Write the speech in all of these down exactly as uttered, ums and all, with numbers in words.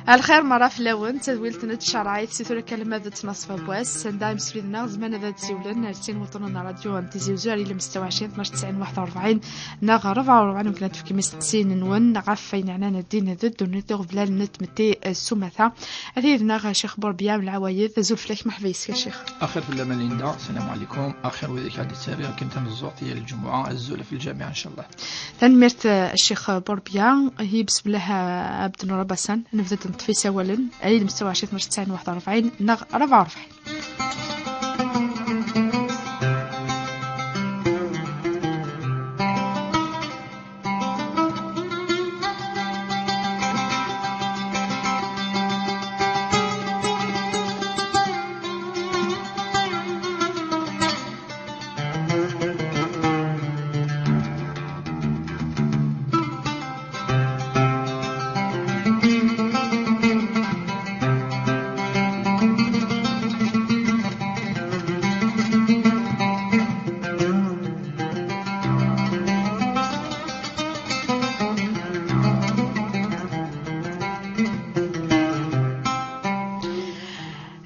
Alxir merra fell-awen, d tadwilt n tcerɛit si tura kan alma d ttnaṣfa n wass, anda imsefliden-nneɣ zemren ad d-siwlen ar sin wuṭṭunen n ṛṛadyu n Tizi Uzzu ar ilem setta u ɛecrin tnac tesɛin waḥed u ṛebɛin neɣ rebɛa u ṛebɛin, mumkin ad tefkem isteqsiyen-nwen ɣef wayen yeɛnan ddin d ddunit, iɣeblan n tmetti s umata. Ad yid-neɣ Ccix Burbiya Mlawayed, azul fell-ak, merḥba yes-k a Ccix. Axir fell-am a Linda, sslam ɛlikum, axir wid-ak ad d-ttarriɣ kan tameẓẓuɣt yal lǧemɛa, azul ɣef lǧamiɛ, ncallah. Tanemmirt, eh, a Ccix Burbiya, hi besmillah, eh, Abdel Nour Abasan, nebda neṭṭef isawalen, ay ilem setta u ɛecrin tnac tesɛin waḥed u ṛebɛin neɣ rebɛa u ṛebɛin.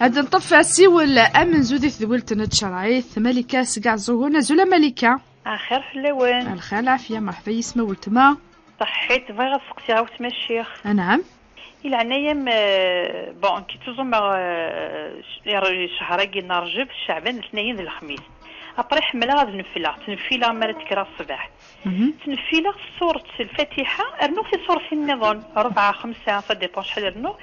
Ad nṭef asiwel amenzu di tedwilt n tcerɛit, Malika seg Iɛeẓẓugen. Azul a Malika. Axir fell-awen. Lxir, lɛafya, merḥba yis-m a weltma. Ṣaḥḥit, bɣiɣ ad seqsiɣ a weltma Ccix. Anɛam. I leɛnaya-m, eh, bon, nekk ttuẓumeɣ, eh, c-, ccehṛ-agi n Ṛǧeb, Ceɛban, letnayen d lexmis. Après ḥemmleɣ ad nefleɣ, ttneffileɣ mi ara d-kkreɣ ṣṣbeḥ. Mhm. Ttneffileɣ s suret Lfatiḥa, rnuɣ tisurtin nniḍen, rebɛa, xemsa, ça dépend acḥal rnuɣ.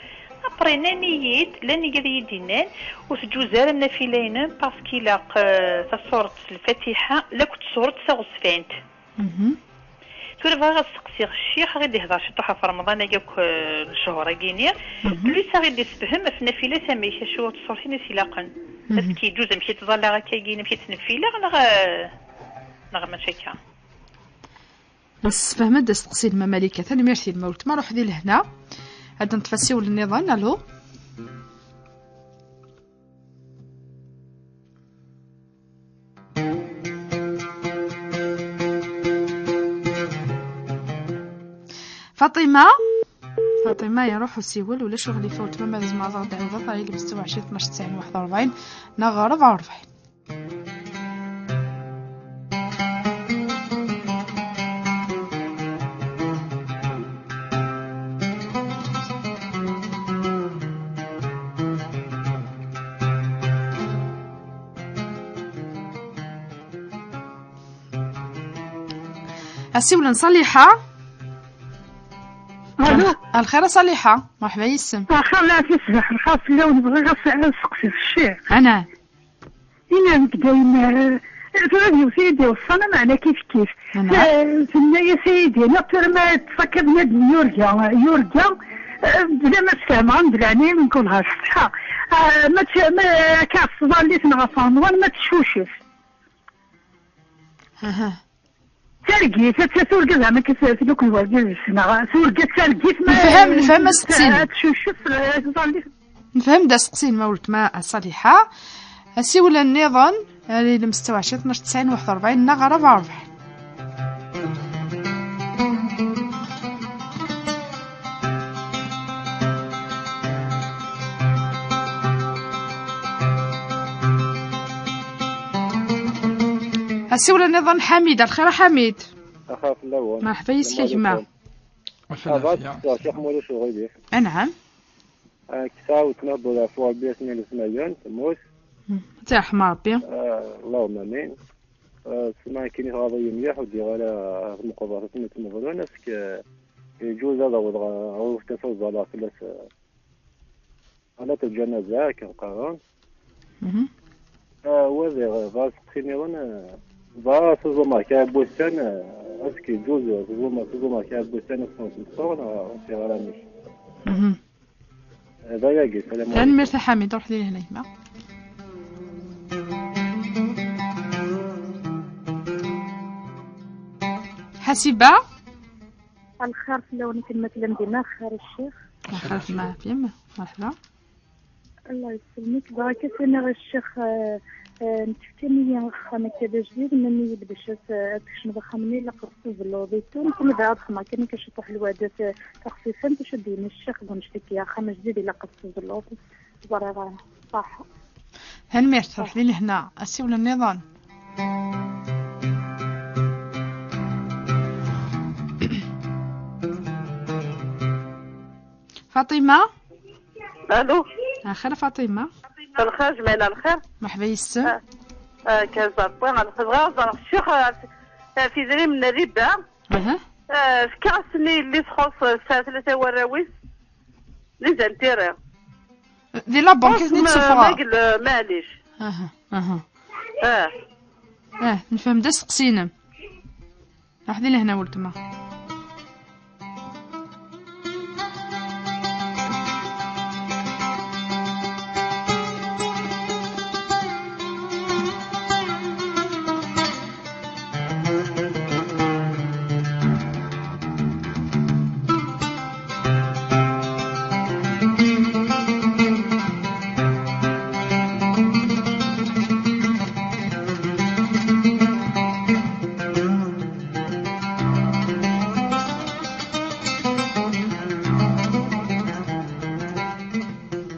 Après, nnan-iyi-d, llan igad i yi-d-yennan, ur teǧǧuz ara nnafila-inem, parce que ilaq, eh, tasuret s Lfatiḥa, lakked tsuret taɣezzfant. Mhm. Tura bɣiɣ ad seqsiɣ ccix, ad ɣ-id-ihder ciṭuḥ ɣef Remḍan-agi akk, eh, lehdur-agi-nni. Mhm. Plus ad ɣ-id-isefhem ɣef nnafilat amek, acu tṣurtin i s-ilaqen. Mhm. Est-ce que yeǧuz amek i ttẓallaɣ akkagi, amek i ttneffileɣ, neɣ, eh, neɣ mačči akka? Nessefhem-d asteqsi-nnem a Malika. Tanemmirt-im a weltma, ruḥ di lehna. Ad d-neṭṭef asiwel nniḍen. Alo? Faṭima? Faṭima, iruḥ usiwel, ulac uɣilif a weltma, ma tzemreḍ ad ɣ-d-tɛiwdeḍ ar ilem setta u ɛecrin tnac tesɛin waḥed u ṛebɛin neɣ rebɛa u ṛebɛin. Asiwel n Ṣaliḥa. Alo. Alxir a Ṣaliḥa, merḥba yis-m. Axir, lɛafya, ṣṣbeḥ lxir fell-awen, bɣiɣ ad s-, ad seqsiɣ ccix. Ana. Ini-ak-d ayen, eh, tura d yiwet i yi-d-iweṣṣan, ameɛna kif kif. Ana. Eh, tenna-yas a yi-d-iniɣ, tura ma teṭṭef akka bnadem yurga, yurga, eh, bla ma sfehmeɣ, d leɛnaya-m, mkul ɣer ṣṣeḥḥa. Eh, ma tt-, ma akka ɣef tẓallit neɣ ɣef Remḍan, ma teccucef. Aha. Targit, ad tt-, turga zeɛma akka s-, s-, akk n wergaz-is, neɣ turga d targit, ma nefhem, nefhem asteqsi-nnem. Ad tcucef, eh, tẓallit. Nefhem-d asteqsi-nnem a weltma Ṣaliḥa. Asiwel nniḍen, ar ilem setta u ɛecrin tnac tesɛin waḥed u ṛebɛin neɣ rebɛa u ṛebɛin. Asiwel nniḍen, Ḥamid. Alxir a Ḥamid. Axir fell-awen. Merḥba yis-k a gma. Sslam ɛlikum. Aba, sslam, Ccix, ma ulac uɣilif. Anɛam. Ah, ksaw tnehder ɣef Ṛebbi ass-nni n letnayen, temmut. Hmm. Ad tt-yerḥem Ṛebbi. Ah, Allahumma amin. Ah, tesma akken i tɣaḍ-iyi mliḥ, ur d-iɣ ara ɣer tmeqbert n At Meḍlun, ass-, yeǧuz ad awḍeɣ ɣer, ɣer uftas ad ẓalleɣ fell-as, ah, Ṣalat lǧanaza, akken qqaren. Mhm. Ah, wa d, d aseqsi nniḍen, ah, bɣiɣ ad teẓumeɣ kra n wussan, ah, est-ce que yeǧuz teẓumeɣ, teẓumeɣ kra n wussan ad sent-ḍḍfeɣ, neɣ ur sɛiɣ ara amek? Mhm. Ah, d ayagi, salam ɛlikum. Tanemmirt a Ḥamid, ruḥ di lehna gma. Ḥasiba? Lxir fell-awen akken ma tellam dima, axir a ccix. Lxir fell-am, merḥba. Allah yesselmek. Bɣiɣ kan ad iniɣ a ccix, eh, Eh, nettekka-iyi axxam akka d ajdid, nnan-iyi-d bac ad, ad tkecmeḍ axxam-nni, ilaq ad teẓẓleḍ et tout. Nekk ma d ad xedmeɣ kan akka ciṭuḥ lwadat, eh, taxfifant, acu d-yenna ccix deg unect-agi, axxam ajdid ilaq ad teẓẓleḍ. Ẓriɣ, eh, ṣaḥ. Tanemmirt, ruḥ di lehna. Asiwel nniḍen. Faṭima? Allo? Axir a Faṭima. Lxir, Jmila, lxir? Meḥba yes-m. Ah, ah, kan ẓerṭi, bɣiɣ ad ẓreɣ ccix, ah, ah, f idrimen n riba. Aha. Ah, fkiɣ-asen i yelli-s, txuṣṣ, tesɛa tlata warraw-is. Di zantiri. Di la banque i ten-id-suffɣeɣ. Maɛlic. Aha, aha. Ah. Ah, nefhem-d asteqsi-inem. Ruḥ di lehna weltma.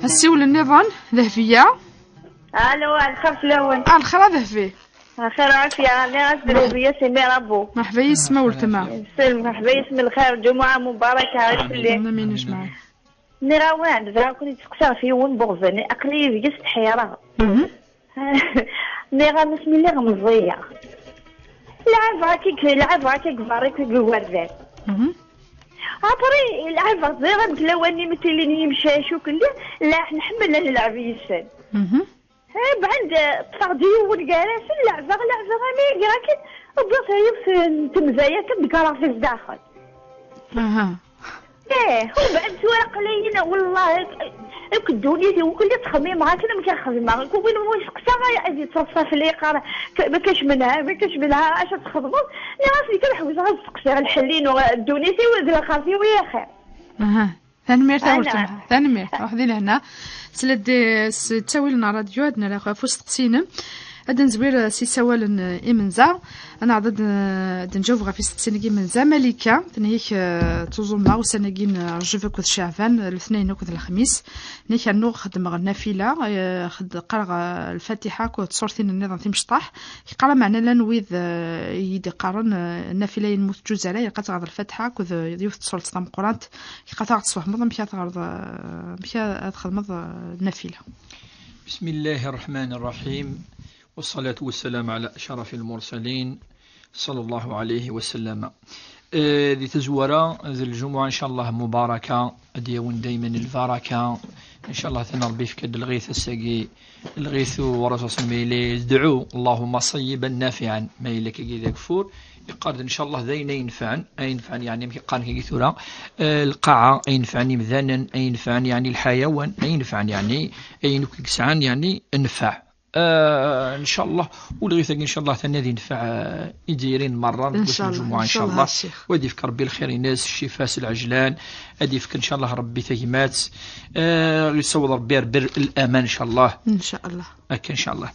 Assiwel nniḍen, Dehbiya. Alo, lxir fell-awen. Ah, lxir a Dehbi. Lxir ɛafya, nniɣ-as d Dehbiya si Mirabou. Meḥba yes-m a weltma. Sel, meḥba yes-m, lxir, ǧumuɛa mubaraka, ɛic fell-i. Amin ajmaɛin. Nniɣ-awen-d, bɣiɣ ad ken-id-seqsiɣ ɣef yiwen n uɣbel, aql-iyi deg-s tḥeyreɣ. Mhm. Nniɣ-am asmi lliɣ meẓẓiyeɣ. Lɛabeɣ akka deg, lɛabeɣ akka deg berra, akka deg igerdan. Mhm. Après, lɛabeɣ, ẓriɣ amek lawan-nni mi ttilin yimcac, ur kelli, la, nḥemmel ad nelɛeb yid-sen. Mhm. Eh, bɛed, ṭṭfeɣ-d yiwen gar-asen, leɛbeɣ, leɛbeɣ, am iger akken, wwiɣ yiwet n temzaya kan, ḍeggreɣ-t zdaxel. Aha. Eh, u bɛed tura aql-iyi-n, wellah, akk ddunit-iw, kulli ttxemmimeɣ akken amek ara xedmeɣ. Win, win seqsaɣ, ad yettreṣṣa fell-i, yeqqar, "K-, ma kac menha, ma kac menha, acu ad txedmeḍ?" Nniɣ-as, "Nekk ad ḥewseɣ ad seqsiɣ lḥell-inu, ddunit-iw d laxert-iw i axir." Aha. Tanemmirt a weltma. Tanemmirt. Ruḥ di lehna. Sla-d s ttawil n ṛṛadyu, ad nerr ɣef usteqsi-inem. Ad nezwir, eh, s isawalen, eh, imenza. Ad neɛreḍ ad, eh, ad nǧaweb ɣef isteqsiyen-agi imenza. Malika, tenna-ak, eh, ttuẓumeɣ ussan-agi n Rǧeb akked Ceɛban, letnayen akked lexmis. Tenna-ak rnuɣ xeddmeɣ nnafila, eh, xed-, qqareɣ, eh, Lfatiḥa akked tṣurtin nniḍen timecṭaḥ. Yeqqar, meɛna llan wid, eh, i yi-d-iqqaren, eh, nnafila-inem ur teǧǧuz ara, ilaq ad teɣreḍ Lfatiḥa akked, eh, yiwet n tṣurt tameqqrant. Ilaq ad aɣ-d-tesfehmeḍ amek ad teɣreḍ, eh, amek ad txedmeḍ, eh, nnafila. بسم الله الرحمن الرحيم. والصلاة والسلام على أشرف المرسلين، صلى الله عليه وسلم. Eh, di tazwara, d lǧumuɛa, ncallah, mubaraka, ad d-yawin daymen lbaraka. Ncallah, tan Rebbi yefka-d lɣit ass-agi, lɣit u Ṛṛasul s-, ma yella yedɛu, Allahumma ṣayyiban nafiɛan, ma yella kagi d ageffur, yeqqar-d, ncallah, d ayen ay inefɛen, ay inefɛen, yeɛni, amek i qqaren kagi tura, eh, lqaɛa, ay inefɛen imdanen, ay inefɛen, yeɛni, lḥayawan, ay inefɛen, yeɛni, ayen akk i yesɛan, yeɛni, nnfeɛ. Ah, ncallah, u lɣit-agi, ncallah, tan ad inefɛen, ah, Izzayriyen merra, deg wass n lǧumuɛa, ncallah. Ncallah, a Ccix. U ad yefk Rebbi lxir-ines, ccifa s lɛejlan, ad yefk, ncallah, Rebbi tagmat, ah, yessaweḍ Rebbi ar bir l-aman, ncallah. Ncallah. Akka, ncallah.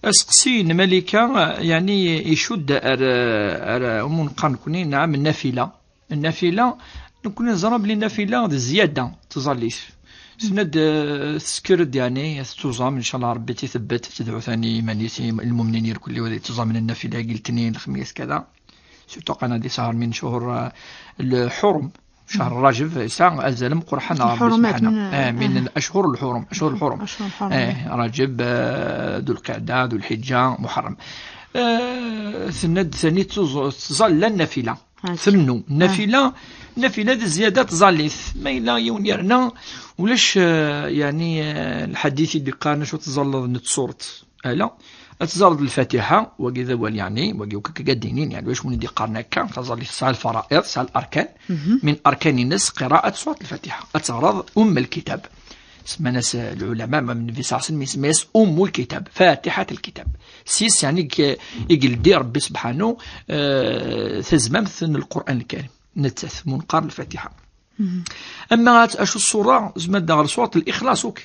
Aseqsi n Malika, ah, yeɛni, icudd ar, ar, umi neqqar nekni, nɛam, nnafila. Nnafila, nekkni neẓra belli nnafila d zzyada, d tẓallit. Tenna-d, eh, tesker-d, yeɛni, tettuẓam, ncallah Rebbi ad tt-itebbet, ad tedɛu tani iman-is i lmumnin irkelli, wid yettuẓamen nnafila-agi letniyen, lxemmis, kada. Surtout qqaren ad yesɛa min ccuhur, eh, lḥurum. Ccahr Rajab yesɛa azal ameqqran ɣer Rebbi subḥanahu. Eh, min, eh, lccuhur lḥurum, ccuhur lḥurum. Ccuhur lḥurum. Eh, Rajab, eh, Dulqaɛda, Dulḥiǧǧa, Muḥerrem. Eh, tenna-d tani tettuẓ-, tettẓalla nnafila. Tennu. Nnafila, nnafila d zzyada tẓallit. Ma yella yiwen yerna, ulac, eh, yeɛni, eh, lḥadit i d-iqqaren acu tẓalleḍ n tsurt. Ala. Ad tẓalleḍ Lfatiḥa, wagi d awal, yeɛni, wagi akk akka d-inin, yeɛni, ulac win i d-iqqaren akka, taẓallit tesɛa lfara'iḍ, tesɛa larkan. Min arkan-ines qira'at surat Lfatiḥa. Ad teɣreḍ Umm Lkitab. Semman-as, eh, lɛulama, ma Nnbi ṣella Llahu ɛalayhi wa sallam, isemma-yas Umm Lkitab, Fatiḥat Lkitab. S yes, yeɛni, i, i yeldi Rebbi subḥanu, eh, tazmamt n Lqur'an Lkarim. Nettat, munqar Lfatiḥa. Ama at-, acu ṣṣura, zman daɣ ṣṣurat Lixlaṣ, ok.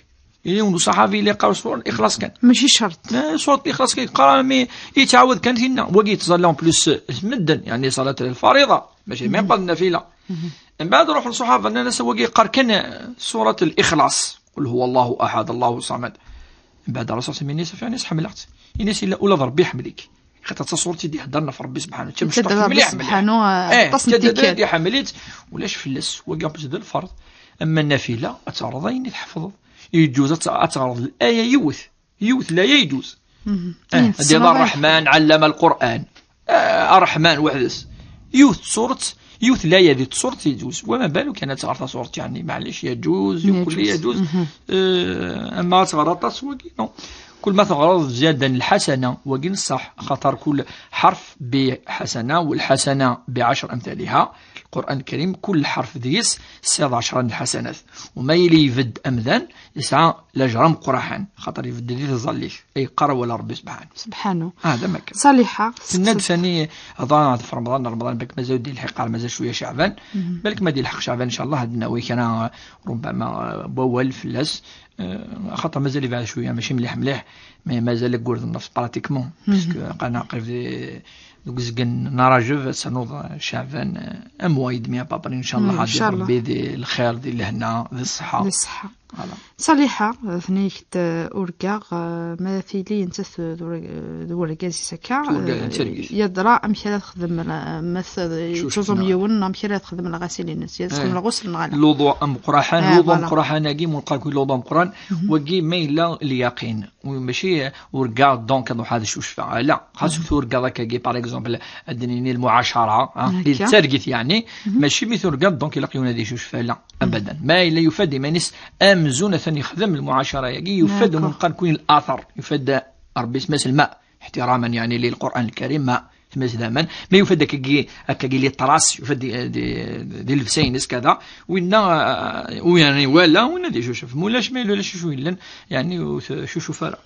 Yiwen uṣaḥabi yella yeqqar surat Lixlaṣ kan. Mačči cert. Eh, surat Lixlaṣ kan yeqqar, mi yettɛawad kan tinna. Wagi yettẓalla en plus s medden, yeɛni ṣalat lfariḍa, mačči même pas nnafila. Mbeɛd ruḥen ṣṣaḥaba, nnan-as: "Wagi yeqqar kan surat Lixlaṣ. Qul huwa Allahu ahad, Allahu ṣamad." Mbeɛd Rasul s-, ini-as: "Yeɛni ḥemmleɣ-tt." Ini-as: "Illa ula d Ṛebbi iḥemmel-ik." Xaṭer d tasuret i d-iheddren ɣef Ṛebbi subḥanahu. Yettader Ṛebbi mliḥ, mliḥ. Subḥanahu, eh, aṭas n tikkal. Yettader, iḥemmel-itt, ulac fell-as. Wagi en plus d lferḍ. Ama nnafila, ad teɣreḍ ayen i tḥefḍeḍ. Yeǧǧuz ad t-, ad teɣreḍ laya yiwet. Yiwet laya yeǧǧuz. Eh, ad d-iḍ Ṛṛeḥman, ɛallama Lqur'an. Eh, Ṛṛeḥman weḥd-s. Yiwet tsuret, yiwet laya di tsuret yeǧǧuz. Wama balu kan ad teɣreḍ tasuret, yeɛni, maɛlic, yeǧǧuz, yeǧǧuz. Eh, ama ad teɣreḍ aṭas, wagi, non. Kul ma teɣreḍ ziyaden lḥasana, wagi n ṣṣeḥ, xaṭer kul ḥerf bi ḥasana, u lḥasana bi ɛecr amtaliha. Lqur'an Lkarim, kul ḥerf deg-s tesɛiḍ ɛecra n lḥasanat. U ma yili ibedd amdan, yesɛa lajr ameqqran, xaṭer ibedd di tẓallit, ay yeqqar awal Ṛebbi subḥanahu. Subḥanahu. Ah, d amakka. Ṣaliḥa, tenna-d sani, hḍa ɣef Remḍan, Remḍan, bak mazal di lḥiqar, mazal cwiya Ceɛban. Balak ma d-ilḥeq Ceɛban, ncallah, ad d-nawi kra, rubbama, eh, n wawal fell-as. Eh, axaṭer mazal yebɛed cwiya, mačči mliḥ mliḥ, mais mazal ayyur d nnefs pratiquement, puisque aql-aneɣ qrib di, deg uzgen n Rajeb, ad ternuḍ, eh, Ceɛban, eh, un mois et demi à peu près, ncallah, ad d-yawi Ṛebbi di lxir, di lehna, di ṣṣeḥḥa. Di ṣṣeḥḥa. Voilà. Ṣaliḥa, eh, tenna-ak-d, eh, urgaɣ, eh, ma tili nettat d ur-, d urgaz-is akka, d urgaz, eh, d targit. Yeḍra amek ara texdem, eh, ma t-, yettẓum yiwen, amek ara texdem lɣasil-ines, ad texdem lɣusl neɣ ala. Luḍu ameqqran, eh, luḍu ameqqran-agi, mu nqal-ken luḍu ameqqran, wagi ma yella lyaqin, u mačči urgaɣ donc ad nruḥ ad cucfeɣ, ala, xas turgaḍ akkagi, par exemple, ad d-nini lmuɛacara, ah, di targit, yeɛni, mačči mi turgaḍ donc ilaq yiwen ad icucef, ala. Abadan. Ma yella yufa-d iman-is amzun atan yexdem lmuɛacara-agi, yufa-d, d'accord, amek nqal-ken l'athar, yufa-d Ṛebbi isem-as lma, iḥtiraman, yeɛni, lil Qur'an Lkarim, ma tmes d aman, ma yufa-d akkagi, akkagi les traces, yufa-d di, di, di llebsa-ines kada, winna, eh, u yeɛni wala, winna ad icucef. Ma ulac, ma yella ulac acu yellan, yeɛni ur t-, cucuf ara.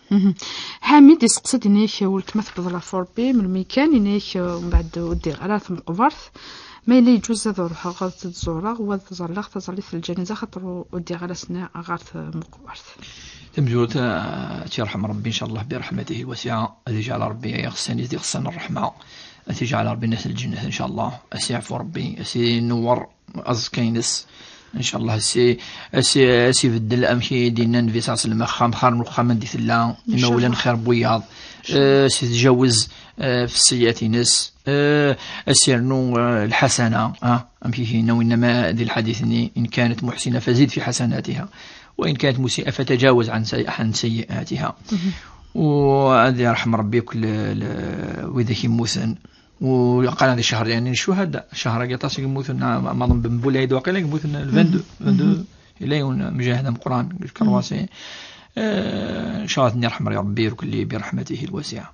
Ḥamid iseqsa-d, ini-ak, weltma tewweḍ la forbi, melmi kan, ini-ak, eh, mbeɛd ur ddiɣ ara ɣer tmeqbert. Ma yella yeǧǧuz ad ruḥeɣ ad tt-id-ẓureɣ, u ad ẓalleɣ taẓallit n lǧanaza, xaṭer ur, ur ddiɣ ara ass-nni ɣer tmeqbert. Tamezwarut, eh, ad tt-yerḥem Ṛebbi, ncallah, bi ṛeḥmatihi lwasiɛa, ad iǧɛel Ṛebbi iɣessan-is d iɣessan n ṛṛeḥma, ad t-iǧɛel Ṛebbi nnas n lǧennet, ncallah, ad s-yeɛfu Ṛebbi, ad s-inewwer aẓekka-ines. Ncallah, si, si, si beddel amek i d-yenna Nnbi ṣalla Llahu ɛalayhi wa sallam, axxam xir n uxxam anda i tella, imawlan xir n wiyaḍ, eh, si tjawez, eh, f sseyyiat-ines, eh, as-irnu, eh, lḥasana, ah, amek i yenna, وإنما di lḥadit-nni, إن كانت محسنة فزد في حسناتها، وإن كانت مسيئة فتجاوز عن سي-، عن سيئاتها. U ad yerḥem Ṛebbi akk l-, l-, widak yemmuten. U yeqqar di ccher, yeɛni, n ccuhada. Ccher-agi aṭas i yemmuten, ma, ma ḍemben bu lɛid waqila yemmuten le vingt-deux, vingt-deux. Yella yiwen mujahid ameqqran, deg Kṛwasi. Eh, ncallah ad ten-yerḥem Ṛebbi irkelli bi ṛeḥmatihi lwasiɛa.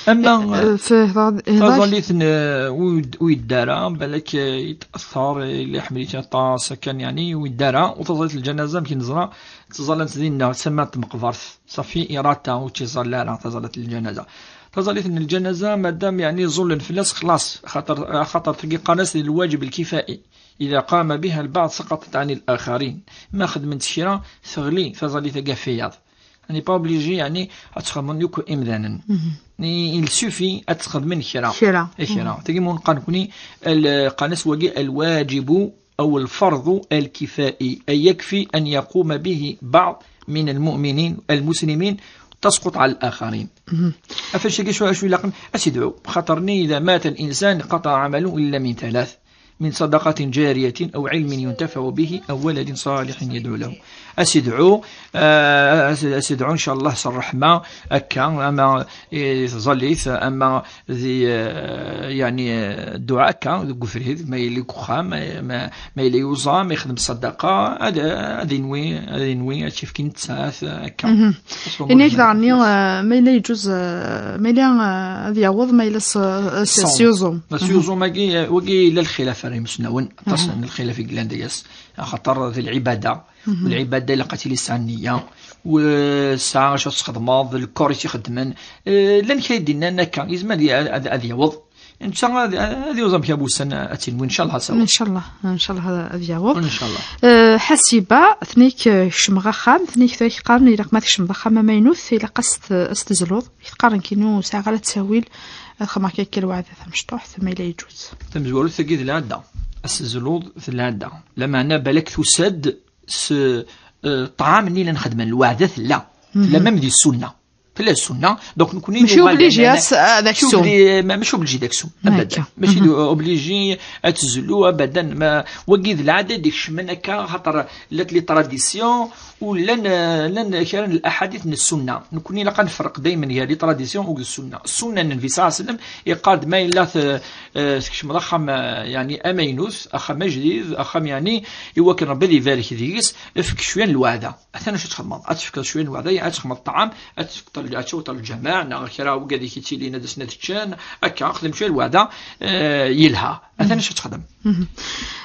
Ama, eh, eh, taẓallit n, eh, ur yed-, ur yeddi ara, balak, eh, yetأثر, eh, yella iḥemmel-itt aṭas, akken, yeɛni, ur yeddi ara, u taẓallit n lǧanaza, amek i neẓra, ttẓallant dinna, tama n tmeqbert. Ṣafi, irata, ur tt-iẓalli ara, taẓallit n lǧanaza. Taẓallit n lǧanaza, madam, yeɛni, ẓullen fell-as, xlaṣ. Xaṭer, xaṭer tagi qqaren-as d lwajeb lkifa'i. إذا قام بها البعض سقطت عن الآخرين. Ma xedmen-tt kra, teɣli taẓallit-agi ɣef wiyaḍ. Yeɛni, pas obligé, yeɛni, ad tt-xedmen yakk imdanen. I, il suffit ad tt-xedmen kra. Kra. Eh, kra. Tagi, ma nqal nekkni, al-, qqaren-as wagi الواجب أو الفرض الكفائي، أي يكفي أن يقوم به بعض من المؤمنين المسلمين، تسقط على الآخرين. Ɣef wacagi, acu, acu ilaqen? Ad s-idɛu. Xaṭer-nni, إذا مات الإنسان انقطع عمله إلا من ثلاث، من صدقة جارية أو علم ينتفع به أو ولد صالح يدعو له. Ad s-idɛu, eh, ad s-, ad s-idɛu, ncallah, s ṛṛeḥma, akka, ama i tẓallit, ama di, eh, yeɛni, eh, dduɛa akka, deg ubrid, ma yili deg uxxam, ma, ma, ma yili yuẓam, ixdem ṣṣadaqa, ad, ad inwi, ad inwi, ad tt-yefk i nettat, akka. Ini-ak daɣen, eh, ma yella yeǧǧuz, eh, ma yella, eh, ad yaweḍ, ma yella s, s, s yuẓum. S yuẓum-agi, eh, wagi yella lxilaf ara imesnawen, aṭas n lxilaf i yellan deg-s, axaṭer d lɛibada. Lɛibada ilaq ad tili tesɛa nniya, u tesɛa acu ad txedmeḍ, d lkor i tt-ixeddmen. Eh, llan kra i d-innan akka, yezmer ad, ad, ad yaweḍ. Netta ad, ad yuẓ amek a wussan ad tinwi, ncallah, sawa. Ncallah, ncallah ad yaweḍ. Ncallah. Eh, Ḥasiba, tnik, eh, kecmeɣ axxam, tnik tura qqaren ilaq ma tkecmeḍ axxam amaynut, ilaq ad s-t-, ad s-tezluḍ. Qqaren kinu sɛiɣ ara ttawil, ad xedmeɣ akka lweɛda tamecṭuḥt, ma yella yeǧǧuz. Tamezwarut tagi d lɛadda. Ad s-tezluḍ d lɛadda. Lameɛna balak tusa-d s, eh, ṭṭɛam-nni la nxedmen, lweɛda tella. Tella même di ssunna. Tella ssunna. Donc, nekkni mačči nuɣal obligé lana-, as-, ad mačči aksum. Obli-, ma-, mačči obligé d aksum. Abadan. Akka. Mačči d obligé ad tezlu abadan. Ma, wagi d lɛada i d-ikecmen akka, xaṭer llant les traditions, u llan, eh, llan kra n l'aḥadit n ssunna. Nekkni ilaq ad nferreq daymen gar les traditions u d ssunna. Ssunna n Nnbi صلى الله عليه وسلم, iqqar-d ma yella t-, eh, tkecmeḍ axxam, eh, yeɛni amaynut, axxam ajdid, axxam yeɛni, i wakken Rebbi ad ibarek deg-s, efk cwiya n lweɛda. Atan acu txedmeḍ? Ad tefkeḍ cwiya n lweɛda, ad txedmeḍ ṭṭɛam, ad tefkeḍ, ad tawḍeḍ lǧameɛ, neɣ kra wigad i k-ittilin ad asen ad ččen, akka, xdem cwiya n lweɛda, eh, yelha. Atan acu txedem?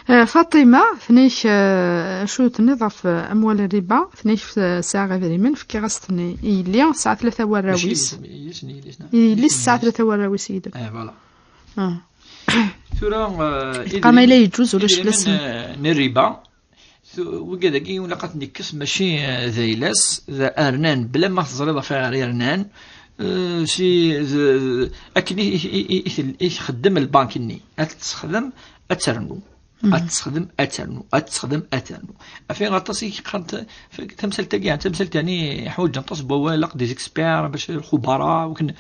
Eh, Faṭima, tnik, eh, acu tenniḍ ɣef, eh, amwal rriba? Tnik, eh, sɛiɣ idrimen, fkiɣ-as-ten i yelli, tesɛa tlata warraw-is. Mačči yelli-s, yelli-s, neɣ? I yelli-s tesɛa tlata warraw-is yid-m. Eh, voilà. Ah. Tura, eh, idrimen, ma yella yeǧǧuz ulac idrimen, fell-asen. Eh, n rriba, tu-, wigad-agi ilaq ad ten-ikkes, mačči, eh, d ayla-s, d arnan, bla ma teẓriḍ ɣef ayɣer i rnan, eh, si, d, d, akken i, i, i, i, i, i txeddem lbank-nni. Ad t-texdem, ad ternu. Ad t-texdem, ad ternu. Ad t-texdem, ad ternu. Af ayɣer aṭas i yeqqaren ta-, tamsalt-agi, yeɛni tamsalt, yeɛni, yeḥwaǧ aṭas n wawal, ilaq des experts, bac lxubara, wakken,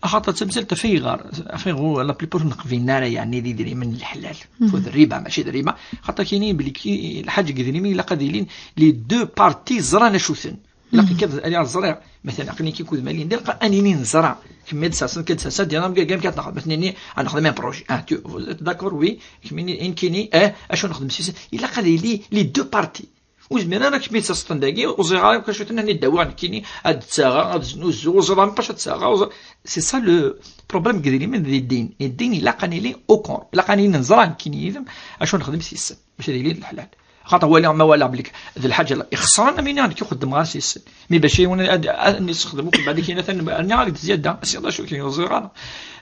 axaṭer d tamsalt af ayɣer, af ayɣer la plupart ur neqbilen ara, yeɛni, d idrimen n leḥlal. Fu d rriba, mačči d rriba. Xaṭer kini belli ki-, lḥaǧa deg idrimen ilaq ad ilin les deux parties ẓran acu-ten. Ilaq kan ad ẓriɣ, مثلا, aql-i kikkud ma lin, ilaq ad nini neẓra. Kemmi ad d-taseḍ, kan d-taseḍ, ad d-yerr amgagam, kan ad nexdem, ad nini, ad nexdem un projet. Ah, tu, vous êtes d'accord, oui. Kemmini, nekkini, eh, acu nexdem s-, ilaq ad yili les deux parties. Ur zmireɣ ara kemmi d-taseḍ dagi, ur ẓriɣ ara acu tenna, ad d-awiɣ nekkini, ad d-ttaɣeɣ, ad znuzuɣ, ur ẓriɣ ara acu ad ttaɣeɣ, ur ẓriɣ. C'est ça le problème deg idrimen d ddin. Ddin ilaq ad nili au courant. Ilaq ad nili neẓra nekkini yid-m acu nexdem s-, mačči d yili d leḥlal. Xaṭer waliɣ, ma walaɣ belli d lḥaǧa ixesren, am ini nekk ur xeddmeɣ ara s-, mi bac yiwen ad, ad, ad nessexdem akk, mbeɛd akin atan rniɣ-ak-d zzyada, siɣ d acu kan ur ẓriɣ ara.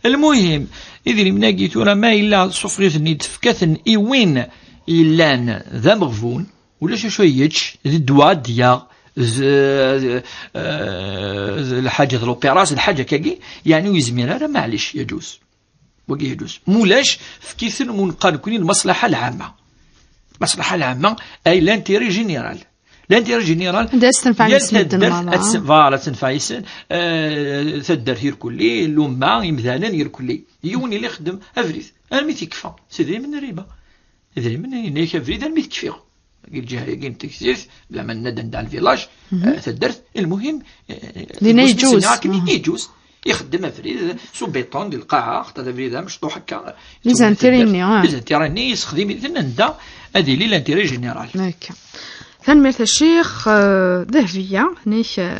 Lmuhim, idrimen-agi tura ma yella ṣṣufeɣ-iten-id, tefka-ten i win yellan d ameɣbun, ulac acu ay yečč, d ddwa ad d-yaɣ, d, eh, d lḥaǧa d l'opération, d lḥaǧa akkagi, yeɛni ur yezmir ara, maɛlic, yeǧuz. Wagi yeǧuz. Mulac, fk-iten, mu neqqar nekkni lmaslaḥa lɛamma. Lmaslaḥa lɛamma, ay l'intérêt général. L'intérêt général, anda as-tenfeɛ yal yis medden taddart merra. Ad s-, voilà, ad tenfeɛ yis, eh, taddart irkelli, lumma, imdanen irkelli. Yiwen yella ixeddem abrid, armi t-ikfa, s idrimen n riba. Idrimen, yenna-yak abrid armi t-kfiɣ. Deg lǧiha-agi n Tegzirt, bla ma nenna-d anda le village, eh, taddart, lmuhim, eh, dinna yeǧǧuz. Akken yeǧǧuz. Ixeddem abrid s ubiṭun di lqaɛa, xaṭer d abrid amecṭuḥ akka. Les intérêts-nni, ah. Les intérêts-nni, yessexdim-iten anda ad yili l'intérêt général. Akka. Tanemmirt a Ccix, eh, Dehbiya, nek, eh,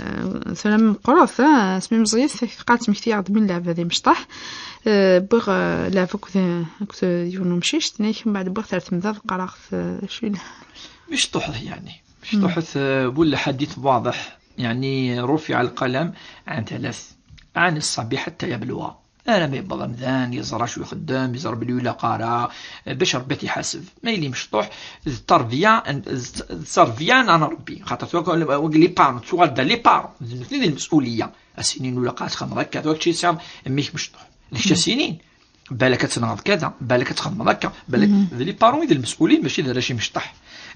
tura meqqret, eh, asmi meẓẓiyet, teqqar ttmektiɣ-d min leɛbad imecṭaḥ. Eh, wwiɣ, eh, lɛeb akked, akked yiwen umcic, nek mbeɛd wwiɣ-t ar temda, qqareɣ-t, eh, acu yella. Mecṭuḥet, yeɛni. Mecṭuḥet, eh, bu lḥadit waḍeḥ. يعني رفع القلم عن ثلاث، عن الصبي حتى يبلغ. Armi yewweḍ amdan, yeẓra acu ixeddem, yeẓra belli ur ilaq ara, eh, bac Rebbi ad t-iḥaseb. Ma yili mecṭuḥ, d tterbiya, d tterbiya n Rebbi. Xaṭer tura, wagi les parents, tuɣal d les parents, d nutni di lmes'uliya. A s-inin ur ilaq ara txedmeḍ akka, tura kečč tesɛiḍ mmi-k mecṭuḥ. D kečč a s-inin. Balak ad tenɣeḍ kada, balak ad txedmeḍ akka, balak d les parents i d lmes'ulin, mačči d arrac imecṭaḥ.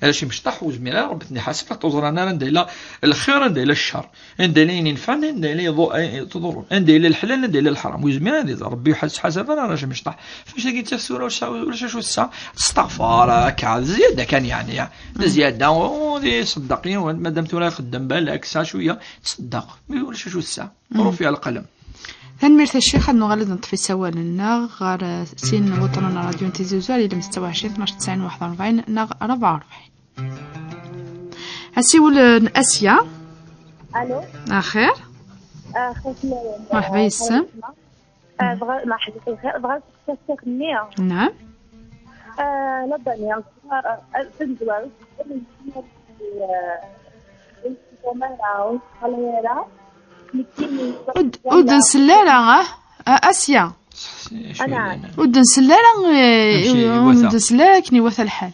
Arrac imecṭaḥ ur zmiren ara Rebbi ad ten-iḥaseb, ur ẓran ara anda yella lxir, anda yella ccer, anda yella ayen inefɛen, anda yella yeḍu-, eh, yeḍurren, anda yella leḥlal, anda yella leḥram. Ur zmiren ad iẓer Rebbi, ur ḥas-, ḥasab ara arrac imecṭaḥ. Ɣef wacu-agi d tafsura, ur tesɛa, ulac acu tesɛa, testaɣfar, akka, d zzyada kan, yeɛni, d zzyada, ur iṣeddeq yiwen, madam tura ixeddem balak, tesɛa cwiya, tṣeddeq. Mi ulac acu tesɛa. رفع القلم. Tanemmirt a Ccix, ad nuɣal ad neṭṭef isawalen-nneɣ ɣer, eh, sin n wuṭṭunen n ṛadyu n Tizi Uzzu, ar yilem ستة وعشرين اثناش تسعين واحد وأربعين neɣ ṛebɛa u ṛebɛin. Asiwel, eh, n Asya. Alo. Axir. Ah, xaṭi, eh, Merḥba yes-m. Ah, bɣa-, merḥba, xir, bɣa ad sseqsiɣ nniya. Naɛam. Ah, la dernière fois, ah, tazwara, ah, Ur d-, ur d-nsell ara, ah? A Asya. Sexsi, acu أنا yellan? Ur d-nsell ara, eh, Amek i ur iwata? D-nsell ara akken iwata lḥal.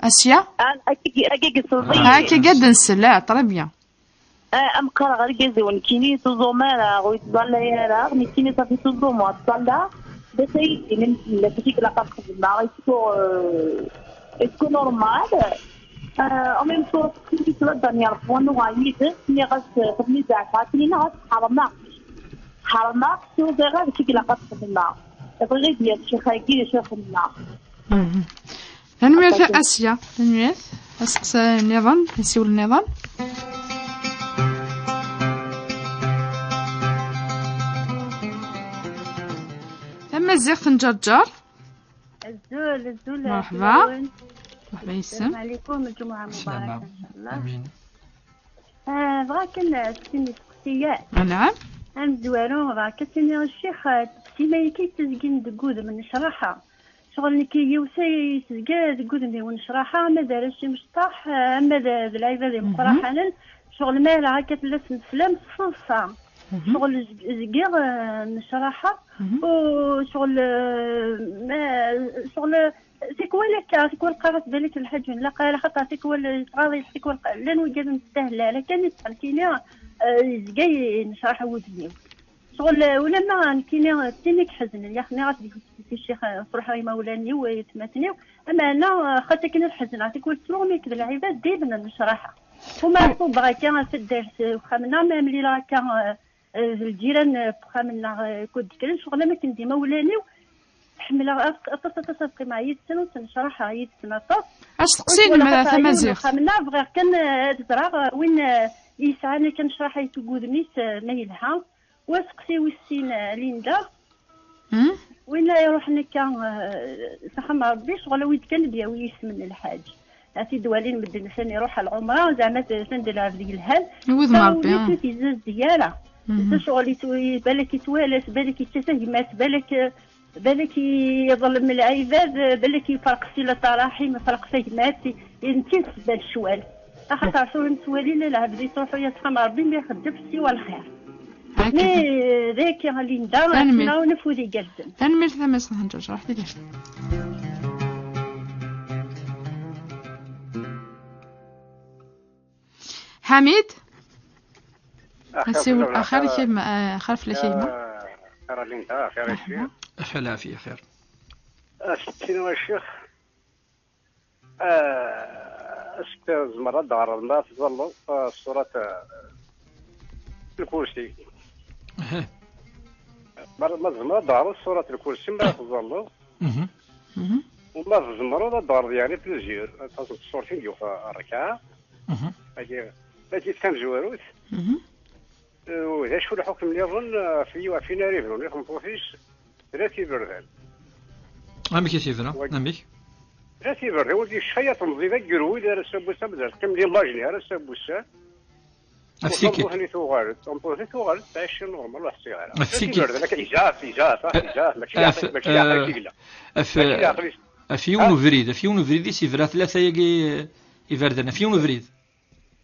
Asya? أنا أكيد، أكيد صديق. Akka i d-nsell, ah, très bien. Ah, am qqareɣ argaz-iw nekkini tuẓum ara, ur yettẓalla ara, nekkini safi tuẓum ur ttẓalla. D asaydi n la petite la qad xedmeɣ, est-ce que, euh, est-ce que normal? Euh, en même temps, c'est la dernière fois, nous, à Yves, mais reste, euh, comme les enfants, c'est une race, حرمة. حرمة، c'est une race, c'est la قد خدمة. بغيت ديال شي خاكي، شي خدمة. Mhm. Tanemmirt a Asya, tanemmirt. Aseqsi nniḍen, asiwel nniḍen. Tamaziɣt n Ǧerǧer. Azul, azul, مرحبا. Fell-awen. مرحبا يسم. السلام عليكم، الجمعة مباركة إن شاء الله. آمين. آه، بغا كان ستين سقسية. نعم. أمزوارو، بغا كتيني الشيخ، آه، تسيما يكي تزقين دقود من شراحة. شغل نكي يوسي تزقى دقود من شراحة، أما دار شي مشطاح، آه، أما دا، دا العباد يمقرا حنان. شغل ما راه كتلس مسلم صفصة. شغل زق-، زقيغ، آه، من شراحة. وشغل، آه، ما، شغل تيكوال هكا، تيكوال قرات بالك الحاج ولا قال خاطر تيكوال صغار، تيكوال قال لان وجد نستاهل على كان يتحركيني، آه، يزقاي نشرح ودني. شغل ولا ما نكيني تيني كحزن، يا خني غادي في الشيخ، آه، صراحة يمولاني ويتماتني. أما أنا، آه، خاطر كنا الحزن، عطيك ولد سلومي كذا العباد دايما نشرحها. وما صوب هكا في الدرس، وخا منا ما ملي هكا، آه، آه، الجيران، آه، بخا منا، آه، كنت كرنش، وغلا ما كندي مولاني. حملة أطاس، أطاس، أطاس، بقي مع يدسن وتنشرح يدسن أطاس. Asteqsi n tamaziɣt. Xamna bɣiɣ kan, eh, ad ẓreɣ, eh, win, eh, yesɛan kan ccraḥ yettugguden-is, eh, ma yelha. Waseqsi wis sin, eh, Linda. Win la iruḥen akka, eh, s axxam n Ṛebbi, ccɣel awi-d kan ad yawi isem n lḥaǧ. Ad t-id-walin medden atan iruḥ ɣer lɛumra, zeɛma t-, atan d lɛebd yelhan. I wid n Ṛebbi, ah. Ur t-izzazdeg ara. Ccɣel yettw-, balak yettwalas, balak yettas gma-s, balak, eh, Balak iḍlem lɛibad, balak iferq si la tarahim, iferq tagmat, netta yesbal ccwal. Axaṭer tura nettwali la lɛebd yettruḥu yasxam Ṛebbi mi ixeddem siwa lxir. Mi d akka Linda, tanemmirt. Nefud igerrzen. Tanemmirt a Tamaziɣt n Ǧerǧer, ṛuḥ di lehna. Ḥamid? Axir, asiwel fell-awen, axir, axir, kayma, ah, axir fell-ak, kayma. Axir a Linda, axir a Ccix. Axir lɛafiya, xir. Aseqsi-inu a Ccix, ah, est-ce que tzemreḍ ad d-teɣreḍ ma tẓalleḍ, ah, ṣṣurat, ah, Lkursi? Aha. Ma, ma tzemreḍ ad d-teɣreḍ ṣṣurat Lkursi ma tẓalleḍ? Mhm. Mhm. U ma tzemreḍ ad d-teɣreḍ, yeɛni, plusieurs, ad taẓeḍ ṣṣurat-in deg yiwet rrekɛa. Mhm. Agi, agi d tamezwarut. Mhm. Eh, u d acu lḥukm nniḍen, eh, ɣef yiw-, ɣef win ara yebnun i tmeṭṭut-is, tebra-t iberdan. Amek i t-yebna? Wa-, amek? Tebra-t iberdan, wagi ccay ad temẓi d aggerwil ar ass-a n wass-a, mazal teqqim l'image-nni ar ass-a n wass-a. Ɣef tikkelt. Tameṭṭut-nni tuɣal, tameṭṭut-nni tuɣal, teɛic normal, ur ḥṣiɣ ara. Ɣef tikkelt. Tebra-t iberdan, akka, izaf, izaf, ah, izaf, mačči d leɛqel, mačči d leɛqel i t-yegla. Ɣef, mačči d leɛqel i t-, ɣef yiwen ubrid, ɣef yiwen ubrid i s-yebra tlata-agi, eh, iberdan, ɣef yiwen ubrid.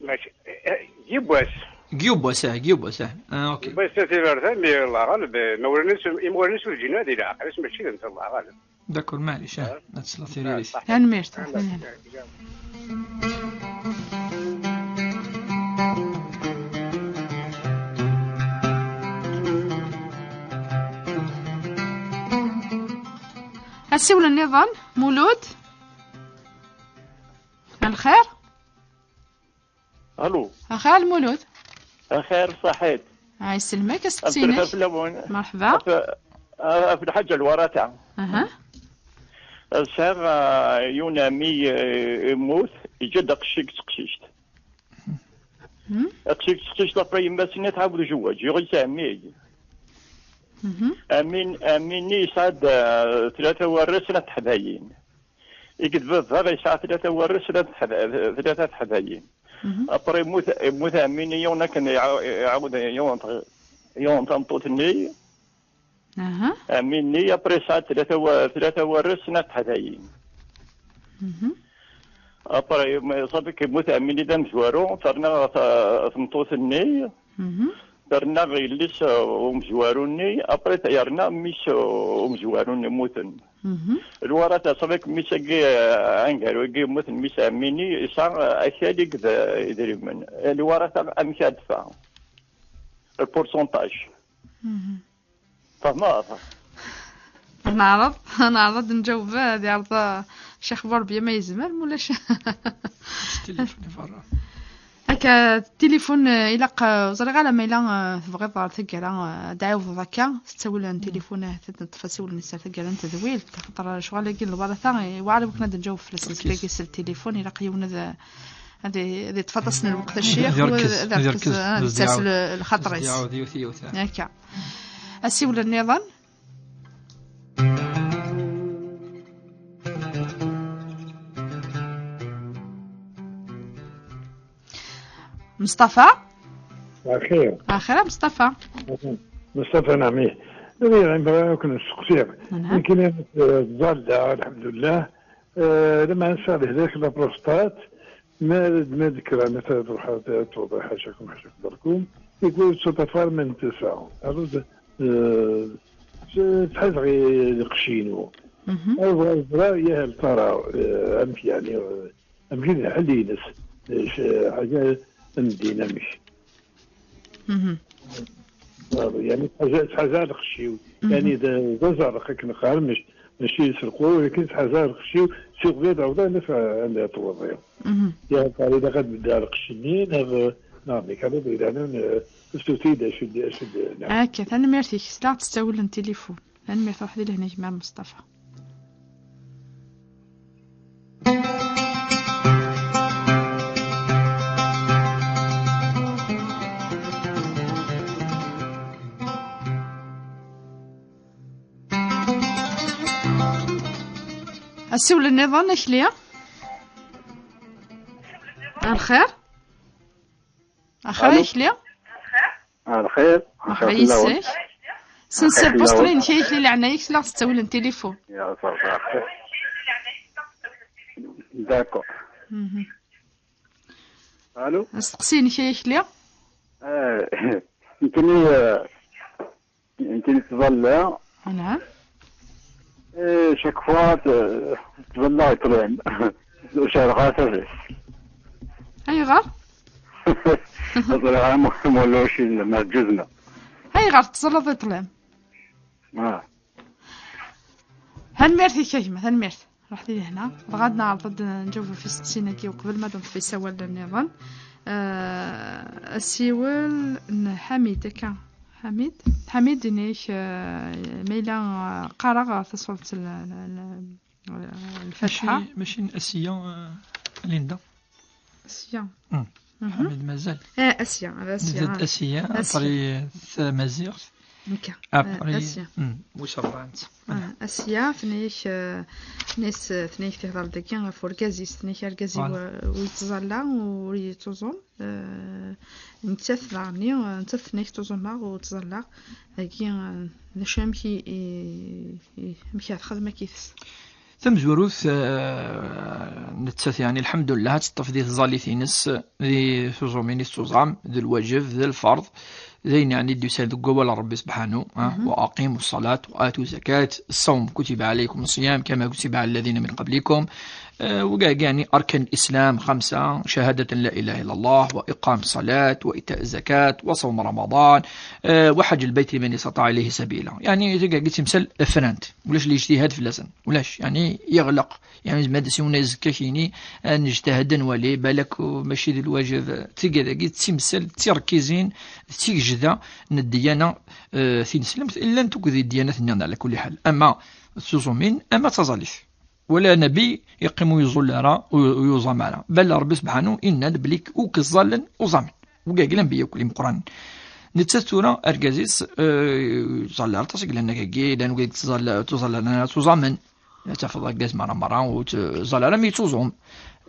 Mačči, eh, eh, yiwwas. Yiwwas, ah, yiwwas, ah. Ah, ok. Yiwwas, tiberdan, mi Allah ɣaleb, eh, imawlan-is, imawlan-is ur ǧǧin ara di leɛqel-is, mačči d netta, Allah ɣaleb. D'accord, maɛlic, ah, ad tesleḍ tiririt. Ah, ṣaḥit. Tanemmirt, tanemmirt. Asiwel nniḍen, Mulud. Lxir? Allo. Axir a Lmulud. Axir ṣaḥit. Ah, yesselmek, aseqsi-inek. Msellek fell-awen. Merḥba. Ɣef, ɣef lḥaǧa lwarata. Aha. Sɛiɣ, ah, yiwen ɛemmi, eh, yemmut, yeǧǧa-d aqcic deg teqcict. Mhm. Aqcic deg teqcict, après yemma-s-nni tɛawed zzwaǧ, yuɣ-itt ɛemmi. Mhm. Ɛemmi, ɛemmi-nni yesɛa-d, ah, tlata warrac, snat teḥdayin. Iged baba yesɛa tlata warrac, tlata teḥda-, tlata teḥdayin. Mhm. Après yemmut, yemmut ɛemmi-nni yiwen akken iɛa-, iɛawed yiwen t-, yiwen tameṭṭut-nni. Aha. Ɛemmi-nni, après yesɛa tlata wa-, tlata warrac, snat teḥdayin. Mhm. Après, ma-, ṣafi yemmut ɛemmi-nni d amezwaru, terna ta-, tmeṭṭut-nni. Mhm. Terna yelli-s, uh, umezwaru-nni, après yerna mmi-s, uh, umezwaru-nni mmuten. Mhm. Lwara taṣrik mmi-s-agi, uh, aneggaru-agi yemmuten, mmi-s ɛemmi-nni, yesɛa, uh, akal i yed-, idrimen. Lwara ta-, amek ad tfa? Le pourcentage. Mhm. Fehmeḍ? Neɛreḍ, neɛreḍ ad nǧaweb, ad iɛreḍ, uh, Ccix Burbiya ma yezmer, mulac. Tilifun iberra. Akka, tilifun, eh, ilaq, eh, ur ẓriɣ ara ma yella, eh, tebɣiḍ ar taggara, eh, ad d-ɛiwdeḍ akka, s ttawil n tilifun, eh, ad neṭṭef asiwel-nni s ar taggara n tedwilt, axaṭer, eh, lecɣal-agi n lwara-ta, eh, iweɛɛer i wakken ad nǧaweb fell-asen s tilifun, ilaq yiwen ad, ad, ad iṭṭef aṭas n lweqt a ccix, ad irkez, ad irkez, ad irkez, eh, ad d-tas lxaṭer-is. Akka. Asiwel nniḍen. Mustafa? Axir. Axir a Mustafa. Mustafa, naɛmi. Riɣ, bɣiɣ ad ken-steqsiɣ. Nekkini, eh, ẓalleɣ, alḥemdulillah. Eh, lama nesɛa lehlak la prostate, ma, ma d kra, ma truḥ ad tewḍ, ḥacakum, ḥacakum berkum, tikwal tettwaṭṭaf ɣer ma n tasa. Alors, eh, s-, tḥazeɣ i lqecc-inu. Mhm. Ar bɣiɣ ad ẓreɣ, yah, lṭara, eh, amek, yeɛni, eh, amek i d lḥal-ines, eh, c-, ḥaǧa n ddin, amek. Mhm. Yeɛni tḥaza, tḥaza lqecc-iw. Mhm. Yeɛni d, d aẓerreq akken qqaren, mac-, mačči s lqul, walakin tḥaza lqecc-iw, si qbel d awḍan, anda tewweḍ. Mhm. Ya, qal ilaq ad beddeɣ lqecc-nni, neɣ, neɣ mi kan ad ilanen, eh, ssuti-d acu d, acu d, neɣ. Akka, tanemmirt-ik, s la ttawil n tilifun. Tanemmirt, ruḥ di lehna gma Mustafa. Asiwel nniḍen, akli. Ar lxir. Axir. Alo. Akli. Ar lxir. Merḥba yis-k. Sens lxir post-nni-inek a Akli, leɛnaya-k, la ɣ-tettawil n tilifun. Ya, ça va. D'accord. Mhm. Allô? Asteqsi-inek a Akli. Eh, nekkini, eh, nekkini ttẓallaɣ. Anɛam. Eh, chaque fois, t-, ttẓallaɣ i ṭṭlam. Ur cerrɣeɣ ara tadist. Ayɣer? Ur ẓriɣ ara ma, ma ulac, ma ǧǧuzna. Ayɣer tettẓallaḍ i ṭṭlam? Ah. Tanemmirt-ik a gma, tanemmirt. Ruḥ di lehna. Dɣa ad neɛreḍ ad nǧaweb ɣef isteqsiyen-agi uqbel ma d-neṭṭef isawalen nniḍen. Eh, asiwel n Ḥamid, akka. Ḥamid? Ḥamid, ini-k, eh, ma yella, eh, qqareɣ tasurt n, n, n, eh, Lfatiḥa. Mačči, mačči n Asiya, eh, Linda. Asiya. Hmm. Mhm. Ḥamid mazal. Eh, Asiya, ala Asiya. Nzad Asiya, Asiya. Après tamaziɣt. Nekka. Après, eh, Asiya. Hmm, wiss ṛebɛa netta. Ah, Asiya, tenna-yak, eh, tenna-yas, eh, tenna-yak tiɣḍert dagi ɣef urgaz-is, tenna-yak argaz-iw, voilà, eh, ur yettẓalla, ur yettuẓum. Eh, nettat daɣen, eh, nettat tenna-yak ttuẓumeɣ ur ttẓallaɣ. Dagi, eh, d acu amek i, i, i, amek ara texdem akkit? Tamezwarut, eh, nettat, yeɛni, lḥemdullah, ad teṭṭef di tẓallit-ines, di tuẓumin i tettuẓam, d lwajeb, d lferḍ, d ayen, yeɛni, d-yusan deg wawal n Ṛebbi sebḥanu, ah, mhm, وأقيموا الصلاة وآتوا الزكاة، الصوم كتب عليكم الصيام كما كتب على الذين من قبلكم. Eh, wigagi, yeɛni, أركان الإسلام خمسة، شهادة لا إله إلا الله، وإقام الصلاة، وإيتاء الزكاة، وصوم رمضان، eh, وحج البيت لمن استطاع إليه سبيلا. Yeɛni, tigagi d timsal frant. Ulac lijtihad fell-asen. Ulac, yeɛni, yeɣleq. Yeɛni, zmer ad as-yiwen azekka kini, ad nejtahad ad nwali, balak, uh, mačči d lwajeb. Tigad-agi d timsal, d tirkizin, d tigejda n ddyana, uh, tineslemt, llant akk di dyanat-nniḍen, ɛla kulli ḥal. Ama d tuẓumin, ama d taẓallit. Wala nabi yeqqim ur yeẓẓul ara, ur, ur yuẓam ara. Bal Ṛebbi sebḥanu yenna-d belli ur k-ẓẓallen uẓamen. Wigagi d anbiya akk imeqqranen. Nettat tura, argaz-is, eh, ur yettẓalla ara aṭas, i yellan akkagi, llan wid ur yettẓalla-, ur ttẓallan ara, ttuẓamen. Ad tafeḍ argaz merra merra ur yettẓalla ara, mi yettuẓum.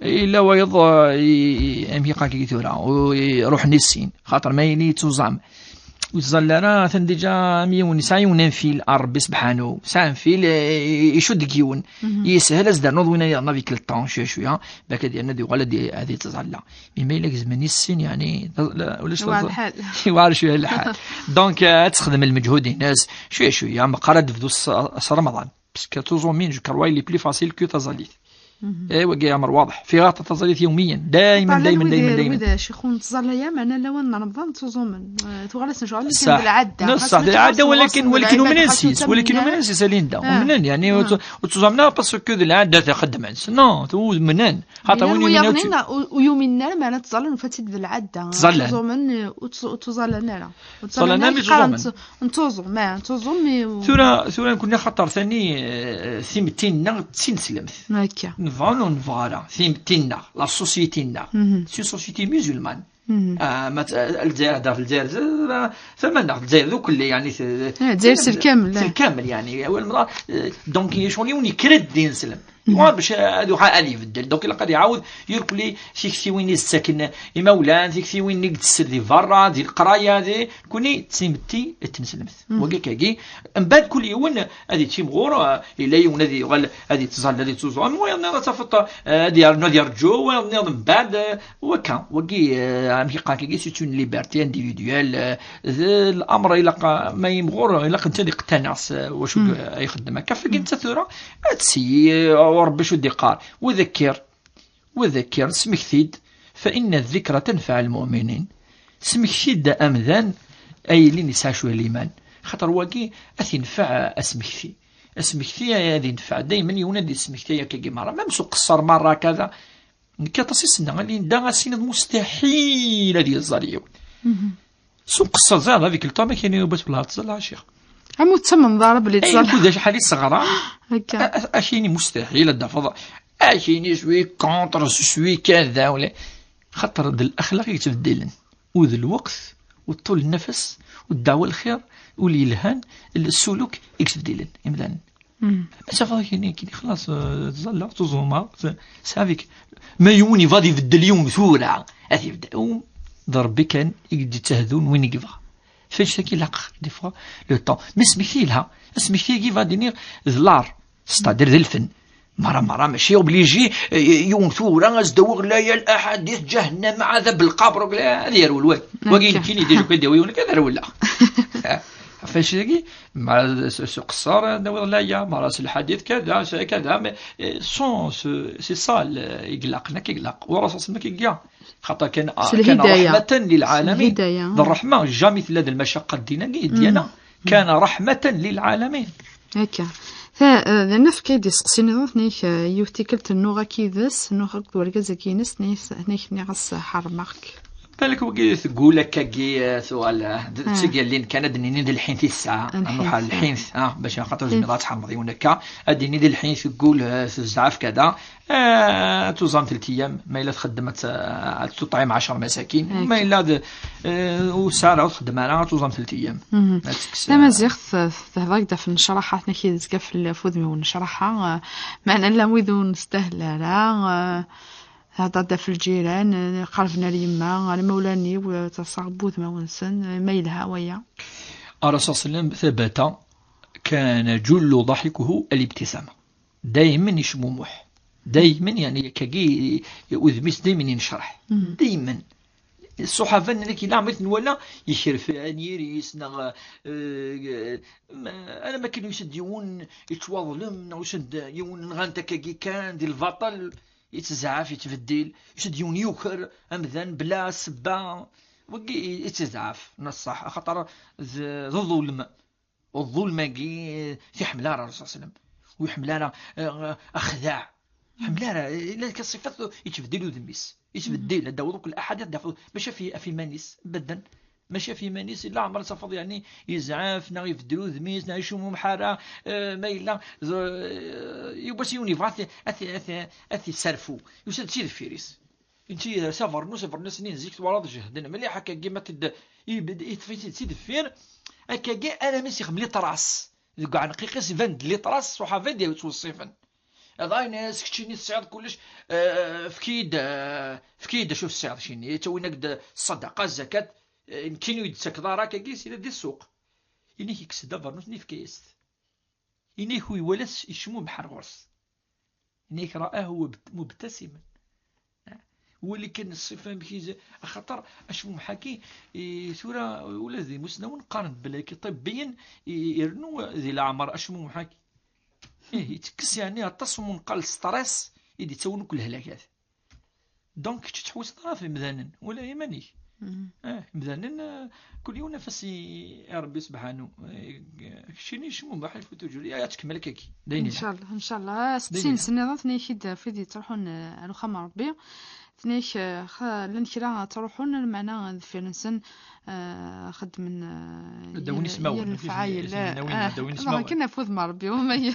Yella wayeḍ, eh, i, i, amek i qqaren akkagi tura, u-, i-, ruḥen i sin, xaṭer ma yili yettuẓam. Ur tẓall ara, atan déjà am yiwen, yesɛa yiwen anfil ar Rebbi sebḥanu. Yesɛa anfil, eh, icudd deg yiwen. Yeshel ad s-d-ternuḍ win-a yaḍen avec le temps, cwiya, cwiya. Bak ad yernu ad yuɣal ad i-, ad ittẓalla. Mi ma yella gezmen i sin, yeɛni, ulac. Yewɛer lḥal. Yewɛer cwiya lḥal. Donc, eh, ad texdem lmeǧhud-ines, cwiya, cwiya, meqqar ad d-tebdu s, s Remḍan. Parce que tuẓumin, je crois, il est plus facile que taẓallit. Eh, wagi, amr waḍeḥ. Fi ɣaṭa taẓallit yawmiyan. Daymen, daymen, daymen, daymen. Wid cixun tẓalla ya, meɛna lawan n Remḍan ttuẓumen. Eh, tuɣal-asen ccɣel, kan d lɛadda. Ṣaḥ, d lɛadda, walakin, walakin umnen sis, walakin umnen sis, a Linda. Umnen, yeɛni, ur ttu-, ur ttuẓumen ara parce que d lɛadda ta xeddmen. Non, umnen. Xaṭer win yumnen ur yuminen ara, meɛna ttẓallan, ufa-tt-id d lɛadda. Ttẓallan. Ttuẓumen, eh, ur ttu-, ur ttuẓallan ara. Ur ttẓallan ara, mi qqaren ttuẓumen. Ntuẓum, ma ntuẓum, mi u- Tura, tura nekkni xaṭer tani, eh, timetti-nneɣ d tineslemt. Akka. Nebɣa neɣ ur nebɣi ara, timetti-nneɣ, la société-nneɣ. C'est une société musulmane. Ah, ma t-, Lezzayer, hder ɣef Lezzayer, tama-nneɣ, Lezzayer d ukelli, yeɛni, t-, Eh, Lezzayer s lkamel, s eh. Lkamel, yeɛni, awal meḍar, eh, donc, ccɣel yiwen yekker-d d ineslem. Wa bac ad iruḥ ad ibeddel. Donc, ilaq ad iɛawed irkelli tiktiwin i s-ttaken imawlan, tiktiwin i yettessen di berra, di leqraya, di, kuni d timetti d tneslemt. Wagi akkagi, mbeɛd kul yiwen ad yettimɣur, eh, yella yiwen ad yuɣal ad yettẓalla, ad yettuẓu. Am wayeḍ-nniḍen ad tafeḍ, eh, ad yernu ad yerǧu, wayeḍ-nniḍen mbeɛd, eh, wakka. Wagi, eh, amek iqqar akkagi, c'est une liberté individuelle, eh, d l'amr ilaq, ma yimɣur, ilaq netta ad iqtanaɛ s, eh, wacu d-, ay ixeddem akka. Fagi netta tura, ad tseyyi, eh, Rebbi acu d-iqqar. Wa dhakkir, wa dhakkir, smekti-d, fa inna dhikra tanfaɛ lmuminin. Smekti-d amdan, ay ilin yesɛa cwiya liman. Xaṭer wagi, ad t-infaɛ asmekti. Asmekti ad infaɛ daymen yiwen ad yesmekti akkagi merra. Même s uqeṣṣer merra kada, nekk aṭas i s-nniɣ, a Linda, ad s-tiniḍ mustaḥil ad yeẓẓal yiwen. S uqeṣṣer, ẓriɣ, avec le temps, amek ini, bas, wala tẓalla, a ccix. Am ur tettamneḍ ara belli tẓalla. Ayen kudac ḥali ṣṣeɣra, akka. A-, a-, ak-ini mustaḥil ad d-tafeḍ. Ak-ini, je suis contre, je suis kada, wala. Xaṭer d laxlaq i yettbeddilen. U d lweqt, u ṭṭul nnafas, u ddeɛwa lxir, u lyelhan, ssuluk i yettbeddilen imdanen. Ma tafeḍ kini, kini xlaṣ, eh, tẓalla, tuẓuma, t-, c'est avec. Ma yiwen yebɣa ad ibeddel yiwen tura, ad ibeddel. U d Rebbi kan i d-yettahdun win i yebɣa. Fajt-agi ilaq, des fois, le temps. Mais asmekti yelha. Asmekti-agi va d-iniɣ d l'art, c'est-à-dire d lfen. Mara, mara, mačči obligé, eh, yiwen tura, as-d-awiɣ laya, laḥadit, ǧahennam, ɛadab lqabr, la, ad yerwel wagi. Wagi nekkini, déjà, kan d-yawi yiwen, ad rewleɣ. Ɣef wannect-agi, mara s, s uqeṣṣer, ad nawiḍ laya, mara s lḥadit, kada, s, kada, mais, eh, sont, c'est, c'est ça, le, i ilaqen, akka i ilaq. Wa Rasul sallam akka i iga. Xaṭer kan, s lhidaya. Kan rahmatan lil alamin. S lhidaya. D ṛṛeḥma, jamais tella d lmacaqqa ddin-agi, ddiyana. Kan rahmatan lil alamin. Akka. Ta, eh, d nefk ay d-iseqsi-nniḍen, tenna-k, eh, yiwet tikkelt nuɣ akk yid-s, nuɣ akked wergaz-agi-ines, tenna-k, tenna-k, nniɣ-as, eh, ḥeṛmeɣ-k. Balak wagi teggull akkagi, eh, tuɣal, eh, d, d tigallin kan, ad d-nini d lḥint i tesɛa. Ad nruḥ ar lḥint, ah, bac axaṭer tezmiḍ ad tḥermeḍ yiwen akka, ad d-nini d lḥint teggull, eh, tezɛef kada. Eh, tuẓam telt ayyam, ma yella txeddem ad t-, ad tuṭɛim ɛecṛa masakin, ma yella d, eh, ur tesɛa ara ur txeddem ara, tuẓam telt ayyam. Ad tekkes, eh, tamaziɣt, eh, tehḍer-d ɣef nnecraḥa, tenna-k yezga f-, f wudem-iw nnecraḥa, eh, meɛna llan wid ur nestahel ara, eh, tehḍer-d ɣef lǧiran, eh, qerben ar yemma, ar imawlan-iw, eh, ttaḍsaɣ n wudmawen-nsen, eh, ma yelha waya. Ṛṛasul sallam, ثبت كان جل ضحكه الابتسامة. Daymen yecmumuḥ. Daymen, yeɛni, akkagi, udem-is daymen yennecraḥ. Daymen. Ṣṣuḥaba nnan-ak, yella ɛmer i t-nwala, yekref anyir-is, neɣ, eh, ma, alamma kan yusa-d yiwen yettwaḍlem, neɣ yusa-d yiwen nɣan-t akkagi kan, di lbaṭel, yettezɛaf, yettbeddil, yusa-d yiwen yuker amdan, bla ssebba, wagi yettezɛaf, neɣ ṣṣeḥ, axaṭer d, d ḍulm. Ḍulm-agi, eh, ur t-iḥemmel ara Ṛṛasul sallam. Ur iḥemmel ara, eh, axdaɛ. Ur iḥemmel ara, eh, illa kan ṣṣifat yettbeddil udem-is. Yettbeddil, ad d-tawiḍ akk laḥadit, ad d-tafeḍ, mačči ɣef, ɣef yiman-is, bedden. Mačči ɣef yiman-is, illa ɛmer ad tafeḍ, yeɛni, yezɛef, neɣ ibeddel udem-is, neɣ yecmumeḥ ara, eh, ma yella, eh, yiwwas yiwen yebɣa ad t-, ad t-, ad t-, ad t-isserfu. Yusa-d si deffir-is. Nti s abernus, abernus-nni n zik twalaḍ jehden mliḥ, akkagi ma t-id-, ibed-, iṭṭef-it-id si deffir, akkagi alammi s ixdem litras. Deg uɛenqiq-is iban-d litras, ṣṣuḥaba d yettweṣṣifen. Ad ayen s keččini tesɛiḍ kullec, eh, efk-iyi-d, eh, efk-iyi-d acu tesɛiḍ keččini, ttawin-ak-d ṣṣadaqa, zzakat, eh, nekkini ur yi-d-tettakeḍ ara akkagi, sila di ssuq. Ini-k yekkes-d abernus-nni, yefka-yas-t. Ini-k ur iwala s-, yecmumeḥ ar ɣur-s. Ini-k ra'ahu mub-, mubtasiman. Wali kan ṣṣifa amek i z-, axaṭer acmumeḥ-agi, i, tura ula d imusnawen qqaren belli akka ṭibbiyen, i, irennu di leɛmer acmumeḥ-agi. Ih, ittekkes yeɛni aṭas n unqal stress i d-ittawin akk lehlakat. Donc, kečč ur tettḥewwiseḍ ara ɣef imdanen, wala iman-ik. Mhm. Eh, imdanen, eh, kul yiwen af-as i, i Ṛebbi subḥanu. Eh, keččini cmumeḥ, ifut ujuri, ad tkemmel akkagi. D ayen yelhan. Ncallah, ncallah. D ayen yelhan. Sens nniḍen, tenna-k-id ɣef wid yettruḥun, eh, ar uxxam n Ṛebbi. Tenna-k, eh, xa-, llan kra ttruḥun, lmeɛna deffir-nsen, eh, xeddmen, eh, ad d-awin yir, ismawen, yir lefɛayel, ad d-awin, eh, ad d-awin ismawen. Ken afud n Ṛebbi, wama y-,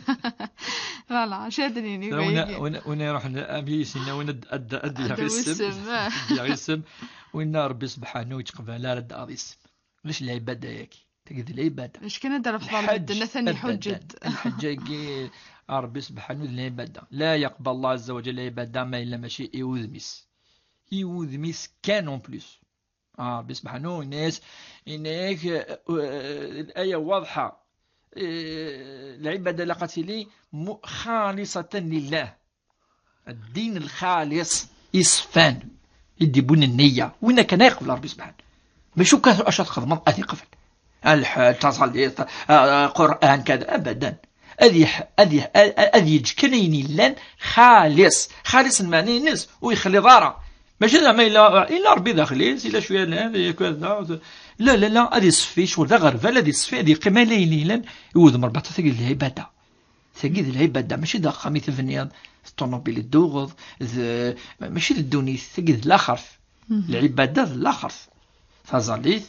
voilà, acu ad d-nini, win, win, win iruḥen am yisin, win ad, ad, ad yaɣ isem, isem, eh. Ad yaɣ isem, win Ṛebbi subḥanu ur yettqbal ara ad d-taɣeḍ isem. Ulac lɛibada-yagi. Tagi d lɛibada. Acu kan ad d-refdeɣ lḥeǧǧ, medden, atan abadan. Iḥuǧǧ-d. Lḥeǧǧ-agi, Ṛebbi subḥanu d lɛibada. La yaqbal Allah azza wa jalla lɛibada ma yella mačči i wudem-is. I wudem-is kan en plus. Ah, Ṛebbi subḥanu, yenna-yas, yenna-yak, eh, eh, الآية واضحة. Eh, lɛibada ilaq ad tili mu-, خالصة لله. الدين الخالص, iṣeffan, i d-iwwin nniya. Winna kan ay yeqbel Ṛebbi subḥanu. Mačči kan acu ad txedmeḍ ad iqbel. Lḥeǧ, taẓallit, ah, Qur'an, kada, abadan. Ad yeḥ-, ad yeḥ-, ad, ad yeǧǧ kan ayen yellan xalis. Xalis n meɛna-ines, ur yexliḍ ara. Mačči zeɛma yella, yella Ṛebbi daxel-is, yella cwiya n hada, yella cwiya n da. La, la, la, ad iṣeffi, ccɣel d aɣerbal, ad iṣeffi, ad yeqqim ala ayen yellan i wudem n Ṛebbi, tagi d lɛibada. Tagi d lɛibada, mačči d axxam i tebniḍ, d ṭunubil i d-tuɣeḍ, d, mačči d ddunit, tagi d laxert. Mhm. Lɛibada d laxert. Taẓallit,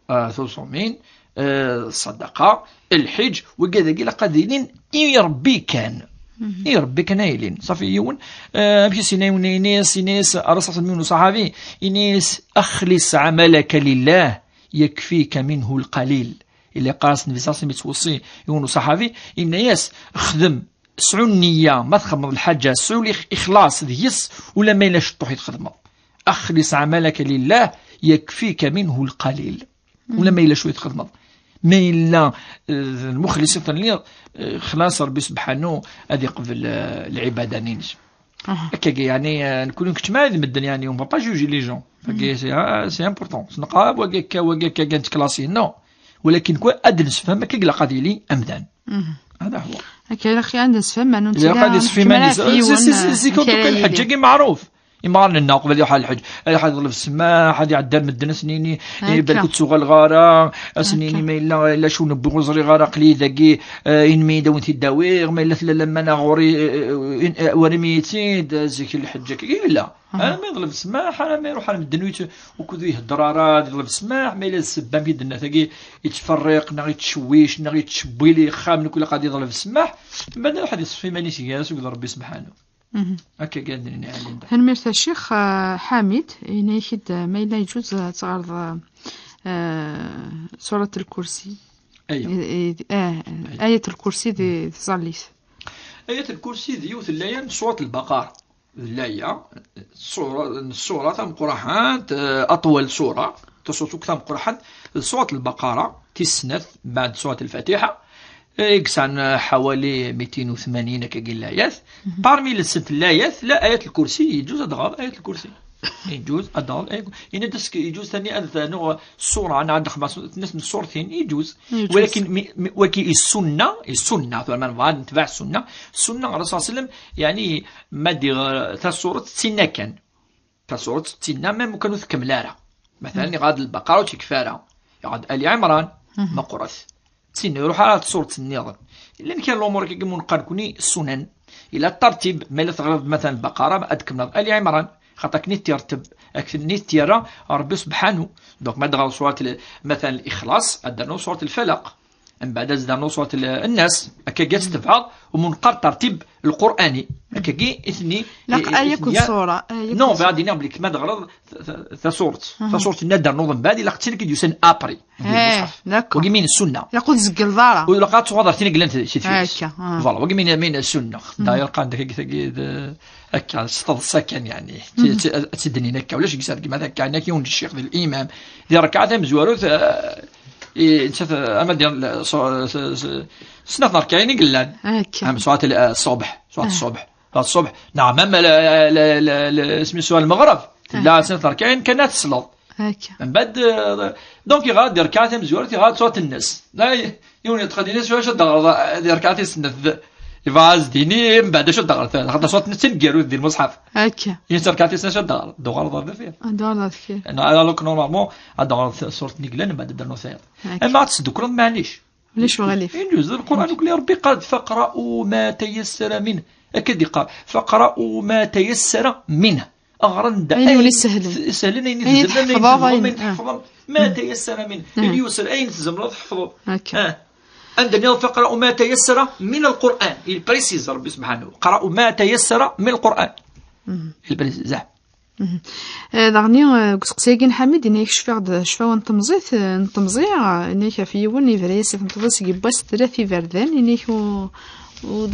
ah, tuẓumin, ah, ṣṣadaqa, lḥiǧ, wigad-agi ilaq ad ilin i Ṛebbi kan. Mhm. I Ṛebbi kan ay ilin. Ṣafi yiwen, ah, amek i s-yenna yiwen, yenna-yas, yenna-yas, Ṛṛasul yiwen uṣaḥabi, yenna-yas, أخلص عملك لله يكفيك منه القليل. Ilaq-as Nnbi ṣaṣim yettweṣṣi yiwen uṣaḥabi, yenna-yas, xdem, sɛu nniya, ma txedmeḍ lḥaǧa, sɛu lix-, ixlaṣ deg-s, ula ma yella ciṭṭuḥ i txedmeḍ. أخلص عملك لله يكفيك منه القليل. Ula ma yella cwiya txedmeḍ. Ma yella, eh, d lmuxlis i telliḍ, eh, xlaṣ Ṛebbi subḥanu ad iqbel, eh, lɛibada-nni-ines. Aha. Akkagi, yeɛni, eh, nekkni kečč ma d medden, yeɛni, on va pas juger les gens. Akkagi, c'est, ah, c'est important. Ur neqqar, ah, wagi akka, wagi akka, gan tklasin. Non. Walakin, quoi, ad d-nessefhem akka ilaq ad yili amdan. Mhm. هذا هو. Akka, ilaq ad d-nessefhem, ma ilaq ad yessefhem, nḥekma ɣef yiwen, c'est, c'est, c'est, eh, comme amek ara yili. Lḥeǧǧ-agi meɛruf. Imɣaren-nneɣ qbel iruḥ ɣer lḥeǧ, ad iḥad yeḍleb ssmaḥ, ad iɛeddi ar medden ad s-nini, eh, akka, balak ur ttuɣaleɣ ara, ad s-nini, akka, ma yella, yella cwiya n wewwi ur ẓriɣ ara, aql-iyi dagi, eh, inmi ad awen-t-id-awiɣ, ma yella tella lamana ɣur-i, eh, eh, in-, eh, warim-iyi-tt-id, eh, zik lḥeǧǧ akka, yella. Aha. Armi yeḍleb ssmaḥ, armi iruḥ ar medden ur yett-, ukud ur ihedder ara, ad yeḍleb ssmaḥ, ma yella d ssebba amek i d-tenna tagi, yettferriq, neɣ yettcewwic, neɣ yettcewwil ixxamen, akk ilaq ad yeḍleb ssmaḥ, mbeɛd iruḥ ad yeṣfef iman-is gar-as akked Ṛebbi subḥanu. Mhm. Akka kan d-nini, Linda. Tanemmirt a Ccix, eh, Ḥamid, yenna-ak-id, eh, ma yella yeǧǧuz, eh, ad teɣreḍ, eh, Surat al-Kursi. Aya. Eh, eh, eh, Ayat al-Kursi di, di tẓallit. Ayat al-Kursi d yiwet n laya n Surat al-Baqara. D laya, ṣṣura, ṣṣura tameqqrant, eh, أطول سورة, taṣṣura akk tameqqrant, d Surat al-Baqara, tis snat, mbeɛd Surat al-Fatiḥa, eh, i yesɛan, eh, ḥawali mitin u tmanyin akkagi n layat. Mhm. Parmi-nsent layat, la Ayat al-Kursi, yeǧǧuz ad tɣreḍ Ayat al-Kursi. Yeǧǧuz ad tɣreḍ Ayat, yenna-d as-, yeǧǧuz tani ad ternuɣ ṣṣura, neɣ ad nexdem s-, tnac n tṣurtin, yeǧǧuz. Yeǧǧuz. Walakin mi, mi, wagi i ssunna, i ssunna, tura ma nebɣa ad netbeɛ ssunna, ssunna n Ṛṛasul ṣalla Llahu ɛalayhi wa sallam, yeɛni, ma d-iɣer taṣuṛt d tinna kan. Taṣuṛt d tinna, même kan ur tkemmel ara. Matalan, mhm, iɣad Lbaqara ur tt-yekfi ara. Iɣad Ali Ɛimran, mhm, meqqret. D tinna, iruḥ ara ɣer tṣuṛt nniḍen. Llan kra n lumuṛ akkagi i neqqar nekkni ssunan. Ila ṭṭertib, ma yella teɣriḍ matalan Lbaqara, ad tkemmleḍ Ali Ɛimran. Xaṭer akken i tt-iṛetteb, akken i tt-yerra Ṛebbi subḥanu. Donc, ma d-teɣreḍ surat l-, matalan Lixlaṣ, ad d-ternuḍ surat Lfalaq. Mbeɛd ad s-d-rnu surat l-, Nnas, akkagi ad s-tebɛeḍ, u ma neqqar tertib lqur'ani. Akkagi i ten-i-, laq i-, aya i-, akked ya-, ṣṣura, aya non, akked ṣṣura. Ad iniɣ belli kma d-teɣreḍ t-, t-, taṣurt. Mhm. Taṣurt-nni ad d-ternuḍ mbeɛd, ilaq d tin i d-yusan après, di lmuṣḥaf. D'accord. Wagi min ssunna. Ilaq ur tzeggleḍ ara. Ur ilaq ad tuɣaleḍ ar tin i yellan si tefyis. Akka, ah. Voilà, wagi min, min ssunna. Mhm. D'ailleurs, qqaren-d akka, akka, akka, d, akka, s teḍsa kan, yeɛni. Mhm. Ad tt-id-nnin akka, ulac deg-s rregmat akka, yeɛni, akka yiwen n ccix d limam. Di rrekɛa tamezwarut, eh, i, nettat, ama d-, s-, s-, s-, snat n rrekɛayin i yellan. Akka. Am surat l-, eh, ṣṣubḥ, surat ṣṣubḥ. Surat ṣṣubḥ. Neɣ am la, la, la, la, isem-is lmeɣreb. Tella snat n rrekɛayin kan ad tesleḍ. Akka. Mbeɛd, eh, donc, iɣer di rrekɛa tamezwarut, iɣer surat Nnas. La, yiwen yeṭṭef ad d-yini, "Acu ad d-teɣreḍ di rrekɛa tis snat?" Yebɣa ad s-d-yini, mbeɛd acu ad d-teɣreḍ? Xaṭer surat Nnas d taneggarut di lmuṣḥaf. Akka. Yini, "Rrekɛa tis snat acu ad d-teɣreḍ?" Ad d-tuɣaleḍ ɣer deffir. Ad d-tuɣaleḍ ɣer deffir. Alors que normalement, ad d-teɣreḍ surat n yeglan, mbeɛd ad d-ternuḍ tayeḍ. Akka. Ama ad tt-teddukkleḍ, maɛlic. Ulac uɣilif. Injuz, Lqur'an akk, Rebbi yeqqar-d, "Faqra'u ma tayassara min." Akka d-yeqqar, "Faqra'u ma tayassara min." Ɣren-d ayen, ayen ur isehlen. Isehlen, ayen, ayen i tzemrem, ayen tḥefḍeḍ, tḥefḍem. Ayen, ah. Ma tayassara min. Ah. Ilyusr, ayen tzemreḍ tḥefḍeḍ. Akka. Ah. Anda nniḍen, "Faqra'u ma tayassara min al-Qur'an." Il précise Rebbi subḥanahu. "Qra'u ma tayassara min al-Qur'an." Mhm. Il précise, ah. Mhm. Eh, daɣni, eh, deg useqsi-agi n Ḥamid, yenna-ak cfiɣ-d, cfawa n temẓi-, eh, n temẓi, eh, yenna-ak ɣef yiwen, yebra-yas i tmeṭṭut-is, yewwa-s tlata iberdan, yenna-ak u-, u-,